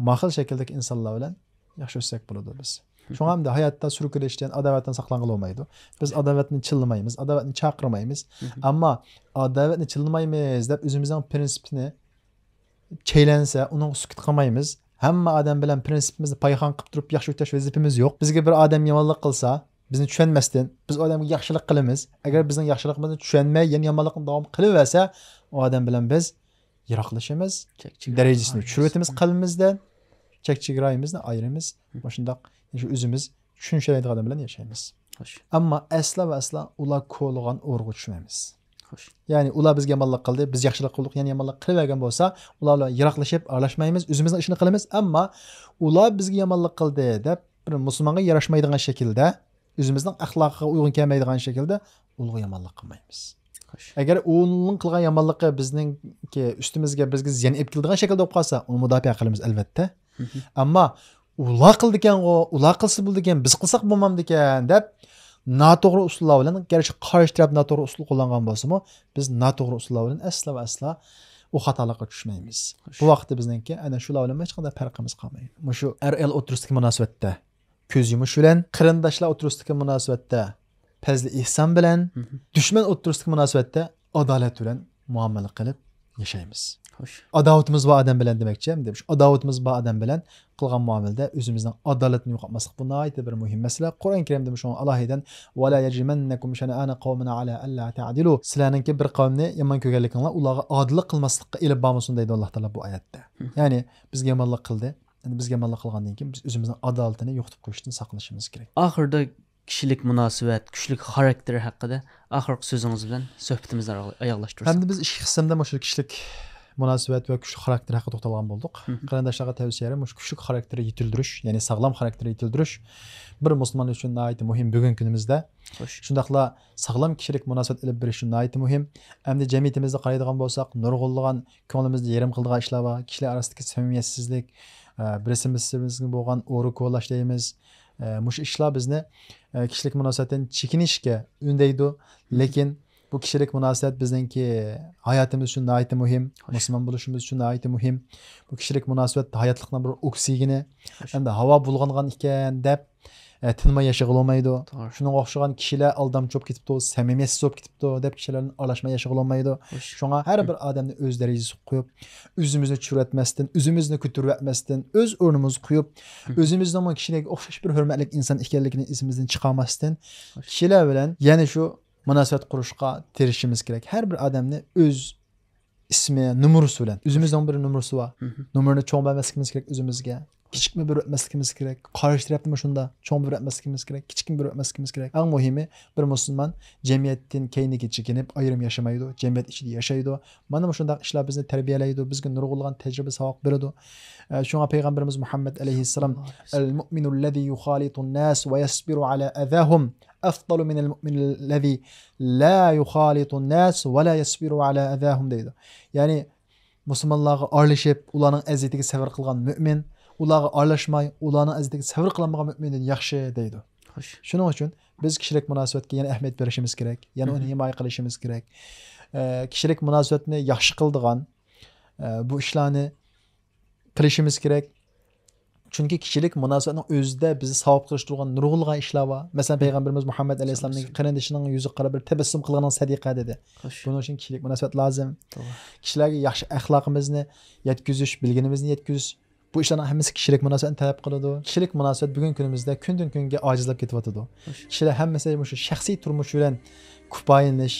ما خىل شەكىلدىكى ئىنسانلار بىلەن ياخشى ئۆتسەك بولىدۇ بىز. شۇڭا ئەمدى ھاياتتا سۈركىلىشتىن، ئاداۋەتتىن ساقلانغىلى بولمايدۇ. بىز ئاداۋەتنى چىللىمايمىز، ئاداۋەتنى چاقىرمايمىز. ئەمما ئاداۋەتنى چىللىمايمىز دەپ ئۆزىمىزنىڭ پرىنسىپىنى چەيلەنسە، ئۇنىڭغا سۈكۈت قىلمايمىز. ھەممە ئادەم بىلەن پرىنسىپىمىزنى پايخان قىلىپ تۇرۇپ ياخشى ئۆتەش ۋەزىپىمىز يوق. بىزگە بىر ئادەم يامانلىق قىلسا، بىزنى چۈشەنمەستىن، بىز ئۇ ئادەمگە ياخشىلىق قىلىمىز. ئەگەر بىزنىڭ ياخشىلىقىمىزنى چۈشەنمەي، يەنە يامانلىقنى داۋام قىلىۋەرسە، ئۇ ئادەم بىلەن بىز يىراقلىشىمىز، دەرىجىسىنى چۈشۈرۈۋېتىمىز قەلبىمىزدىن، چەك چېگرايىمىزنى ئايرىمىز. مۇشۇنداق شۇ ئۆزىمىز چۈشىنىشەلەيدىغان ئادەم بىلەن ياشايمىز. ئەمما ئەسلا ۋە ئەسلا ئۇلار كولىغان ئورىغا چۈشمەيمىز. يەنى ئۇلار بىزگە يامانلىق قىلدى، بىز ياخشىلىق قىلدۇق، يەنە يامانلىق قىلىۋەرگەن بولسا، ئۇلار بىلەن يىراقلىشىپ، ئارىلاشمايمىز، ئۆزىمىزنىڭ ئىشىنى قىلىمىز. ئەمما ئۇلار بىزگە يامانلىق قىلدى دەپ، بىر مۇسۇلمانغا ياراشمايدىغان شەكىلدە، ئۆزىمىزنىڭ ئەخلاقىغا ئۇيغۇن كەلمەيدىغان شەكىلدە ئۇلارغا يامانلىق قىلمايمىز. ئەگەر ئۇنىڭ قىلغان يامانلىقى بىزنىڭكى ئۈستىمىزگە، بىزگە زىيان ئېلىپ كېلىدىغان شەكىلدە بولۇپ قالسا، ئۇنى مۇداپىئە قىلىمىز، ئەلۋەتتە. ئەمما ئۇلار قىلىدىكەنغۇ، ئۇلار قىلسا بولىدىكەن، بىز قىلساق بولمامدىكەن دەپ، ناتوغرا ئۇسۇللار بىلەن، گەرچە قارشى تەرەپ ناتوغرا ئۇسۇل قوللانغان بولسىمۇ، بىز ناتوغرا ئۇسۇللار بىلەن ئەسلا ۋە ئەسلا ئۇ خاتالىققا چۈشمەيمىز. بۇ ۋاقىتتا بىزنىڭكى ئەنە شۇلار بىلەن ھېچقانداق پەرقىمىز قالمايدۇ. مۇشۇ ئەر-ئايال ئوتتۇرىسىدىكى مۇناسىۋەتتە، كۆز يۇمۇش بىلەن قېرىنداشلار ئوتتۇرىسىدىكى مۇناسىۋەتتە پەزلى ئېھسان بىلەن، دۈشمەن ئوتتۇرىسىدىكى مۇناسىۋەتتە ئادالەت بىلەن مۇئامىلە قىلىپ ياشايمىز. ئاداۋىتىمىز بار ئادەم بىلەن دېمەكچى، ئەمدى شۇ ئاداۋىتىمىز بار ئادەم بىلەن قىلغان مۇئامىلىدە ئۆزىمىزنىڭ ئادالىتىنى يوقاتماسلىق، بۇ ناھايىتى بىر مۇھىم مەسىلە. قۇرئان كەرىمدە شۇڭا ئالاھىدەن، ولا يجرمنكم شنآن قوم على ألا تعدلوا، سىلەرنىڭكى بىر قەۋمنى يامان كۆرگەنلىكىڭلار ئۇلارغا ئادىللىق قىلماسلىققا ئېلىپ بارمىسۇن دەيدۇ ئاللا تائالا بۇ ئايەتتە. يەنى بىزگە يامانلىق قىلدى، ئەمدى بىزگە يامانلىق قىلغاندىن كېيىن بىز ئۆزىمىزنىڭ ئادالىتىنى يوقىتىپ قويۇشتىن ساقلىنىشىمىز كېرەك. ئاخىرىدا كىشىلىك مۇناسىۋەت، كۈچلۈك خاراكتېر ھەققىدە ئاخىرقى سۆزىڭىز بىلەن سۆھبىتىمىزنى ئاياغلاشتۇرساق. ھەمدە بىز ئىككى قىسىمدا مۇشۇ كىشىلىك مۇناسىۋەت ۋە كۈچلۈك خاراكتېر ھەققىدە توختالغان بولدۇق. قېرىنداشلارغا تەۋسىيەم، مۇشۇ كۈچلۈك خاراكتېر يېتىلدۈرۈش، يەنى ساغلام خاراكتېر يېتىلدۈرۈش بىر مۇسۇلمان ئۈچۈن ناھايىتى مۇھىم بۈگۈنكى كۈنىمىزدە. شۇنداقلا ساغلام كىشىلىك مۇناسىۋەت ئېلىپ بېرىش ناھايىتى مۇھىم. ئەمدى جەمئىيىتىمىزدە قارايدىغان بولساق، نۇرغۇنلىغان كۆڭلىمىزنى يېرىم قىلىدىغان ئىشلار بار. كىشىلەر ئارىسىدىكى سەمىمىيەتسىزلىك، ئە، بىرسىمىزگە بولغان ئورا كولاش دەيمىز. ئە، مۇشۇ ئىشلار بىزنى، ئە، كىشىلىك مۇناسىۋەتتىن چېكىنىشكە ئۈندەيدۇ. لېكىن بۇ كىشىلىك مۇناسىۋەت بىزنىڭكى ھاياتىمىز ئۈچۈن ناھايىتى مۇھىم، مۇسۇلمان بولۇشىمىز ئۈچۈن ناھايىتى مۇھىم. بۇ كىشىلىك مۇناسىۋەت ھاياتلىقنىڭ بىر ئوكسىگېنى. ئەمدى ھاۋا بۇلغانغان ئىكەن دەپ، ئە، تىنماي ياشىغىلى بولمايدۇ. شۇنىڭغا ئوخشىغان كىشىلەر ئالدامچى بولۇپ كېتىپتۇ، سەمىمىيەتسىز بولۇپ كېتىپتۇ دەپ كىشىلەر بىلەن ئارىلاشماي ياشىغىلى بولمايدۇ. شۇڭا ھەر بىر ئادەمنى ئۆز دەرىجىسىگە قويۇپ، ئۆزىمىزنى چۈشۈرۈۋەتمەستىن، ئۆزىمىزنى كۆتۈرۈۋەتمەستىن، ئۆز ئورنىمىزغا قويۇپ، ئۆزىمىزنىڭمۇ كىشىلەرگە ئوخشاش بىر ھۆرمەتلىك ئىنسان ئىكەنلىكىنى ئېسىمىزدىن چىقارماستىن، كىشىلەر بىلەن يەنە شۇ مۇناسىۋەت قۇرۇشقا تىرىشىشىمىز كېرەك. ھەر بىر ئادەمنى ئۆز ئىسمى، نومۇرىسى بىلەن. ئۆزىمىزنىڭ بىر نومۇرىسى بار. نومۇرنى چوڭ بەرمەسلىكىمىز كېرەك ئۆزىمىزگە. كىچىكمۇ بىر ئۆتمەسلىكىمىز كېرەك، قارشى تەرەپنىمۇ شۇنداق چوڭ بىر ئۆتمەسلىكىمىز كېرەك، كىچىكمۇ بىر ئۆتمەسلىكىمىز كېرەك. ئەڭ مۇھىمى، بىر مۇسۇلمان جەمئىيەتتىن كەينىگە چېكىنىپ، ئايرىم ياشىمايدۇ، جەمئىيەت ئىچىدە ياشايدۇ. مانا مۇشۇنداق ئىشلار بىزنى تەربىيەلەيدۇ، بىزگە نۇرغۇنلىغان تەجرىبە، ساۋاق بېرىدۇ. ئە، شۇڭا پەيغەمبىرىمىز مۇھەممەد ئەلەيھىسسالام، «المؤمن الذي يخالط الناس ويصبر على أذاهم أفضل من المؤمن الذي لا يخالط الناس ولا يصبر على أذاهم» دەيدۇ. يەنى مۇسۇلمانلارغا ئارىلىشىپ، ئۇلارنىڭ ئەزىيىتىگە سەۋر قىلغان مۆمىن، ئۇلارغا ئارىلاشماي، ئۇلارنىڭ ئەزىيىتىگە سەۋر قىلالمىغان مۆمىندىن ياخشى دەيدۇ. خوش. شۇنىڭ ئۈچۈن بىز كىشىلىك مۇناسىۋەتكە يەنە ئەھمىيەت بېرىشىمىز كېرەك، يەنە ئۇنى ھىمايە قىلىشىمىز كېرەك. ئە، كىشىلىك مۇناسىۋەتنى ياخشى قىلىدىغان، ئە، بۇ ئىشلارنى قىلىشىمىز كېرەك. چۈنكى كىشىلىك مۇناسىۋەتنىڭ ئۆزىدە بىزنى ساۋاب قىلىشتۇرغان نۇرغۇنلىغان ئىشلار بار. مەسىلەن، پەيغەمبىرىمىز مۇھەممەد ئەلەيھىسسالامنىڭ قېرىندىشىنىڭ يۈزىگە قاراپ بىر تەبەسسۇم قىلغىنىڭ سەدىقە دېدى. خوش. بۇنىڭ ئۈچۈن كىشىلىك مۇناسىۋەت لازىم. توغرا. كىشىلەرگە ياخشى ئەخلاقىمىزنى يەتكۈزۈش، بىلگىنىمىزنى يەتكۈزۈش، بۇ ئىشلارنىڭ ھەممىسى كىشىلىك مۇناسىۋەتنى تەلەپ قىلىدۇ. كىشىلىك مۇناسىۋەت بۈگۈنكى كۈنىمىزدە كۈندىن كۈنگە ئاجىزلاپ كېتىۋاتىدۇ. خوش. كىشىلەر ھەممىسى مۇشۇ شەخسىي تۇرمۇش بىلەن كۇپايىلىنىش،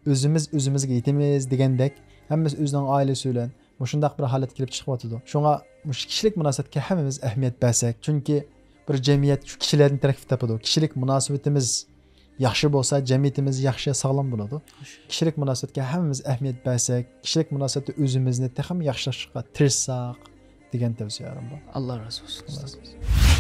ئۆزىمىز ئۆزىمىزگە يېتىمىز دېگەندەك، ھەممىسى ئۆزىنىڭ ئائىلىسى بىلەن مۇشۇنداق بىر ھالەتكە كېلىپ چىقىۋاتىدۇ. شۇڭا مۇشۇ كىشىلىك مۇناسىۋەتكە ھەممىمىز ئەھمىيەت بەرسەك، چۈنكى بىر جەمئىيەت شۇ كىشىلەردىن تەركىب تاپىدۇ. كىشىلىك مۇناسىۋىتىمىز ياخشى بولسا، جەمئىيىتىمىز ياخشى، ساغلام بولىدۇ. كىشىلىك مۇناسىۋەتكە ھەممىمىز ئەھمىيەت بەرسەك، كىشىلىك مۇناسىۋەتتە ئۆزىمىزنى تېخىمۇ ياخشىلاشقا تىرىشساق دېگەن تەۋسىيەلىرىم بار. ئاللا رازى بولسۇن، ئۇستاز.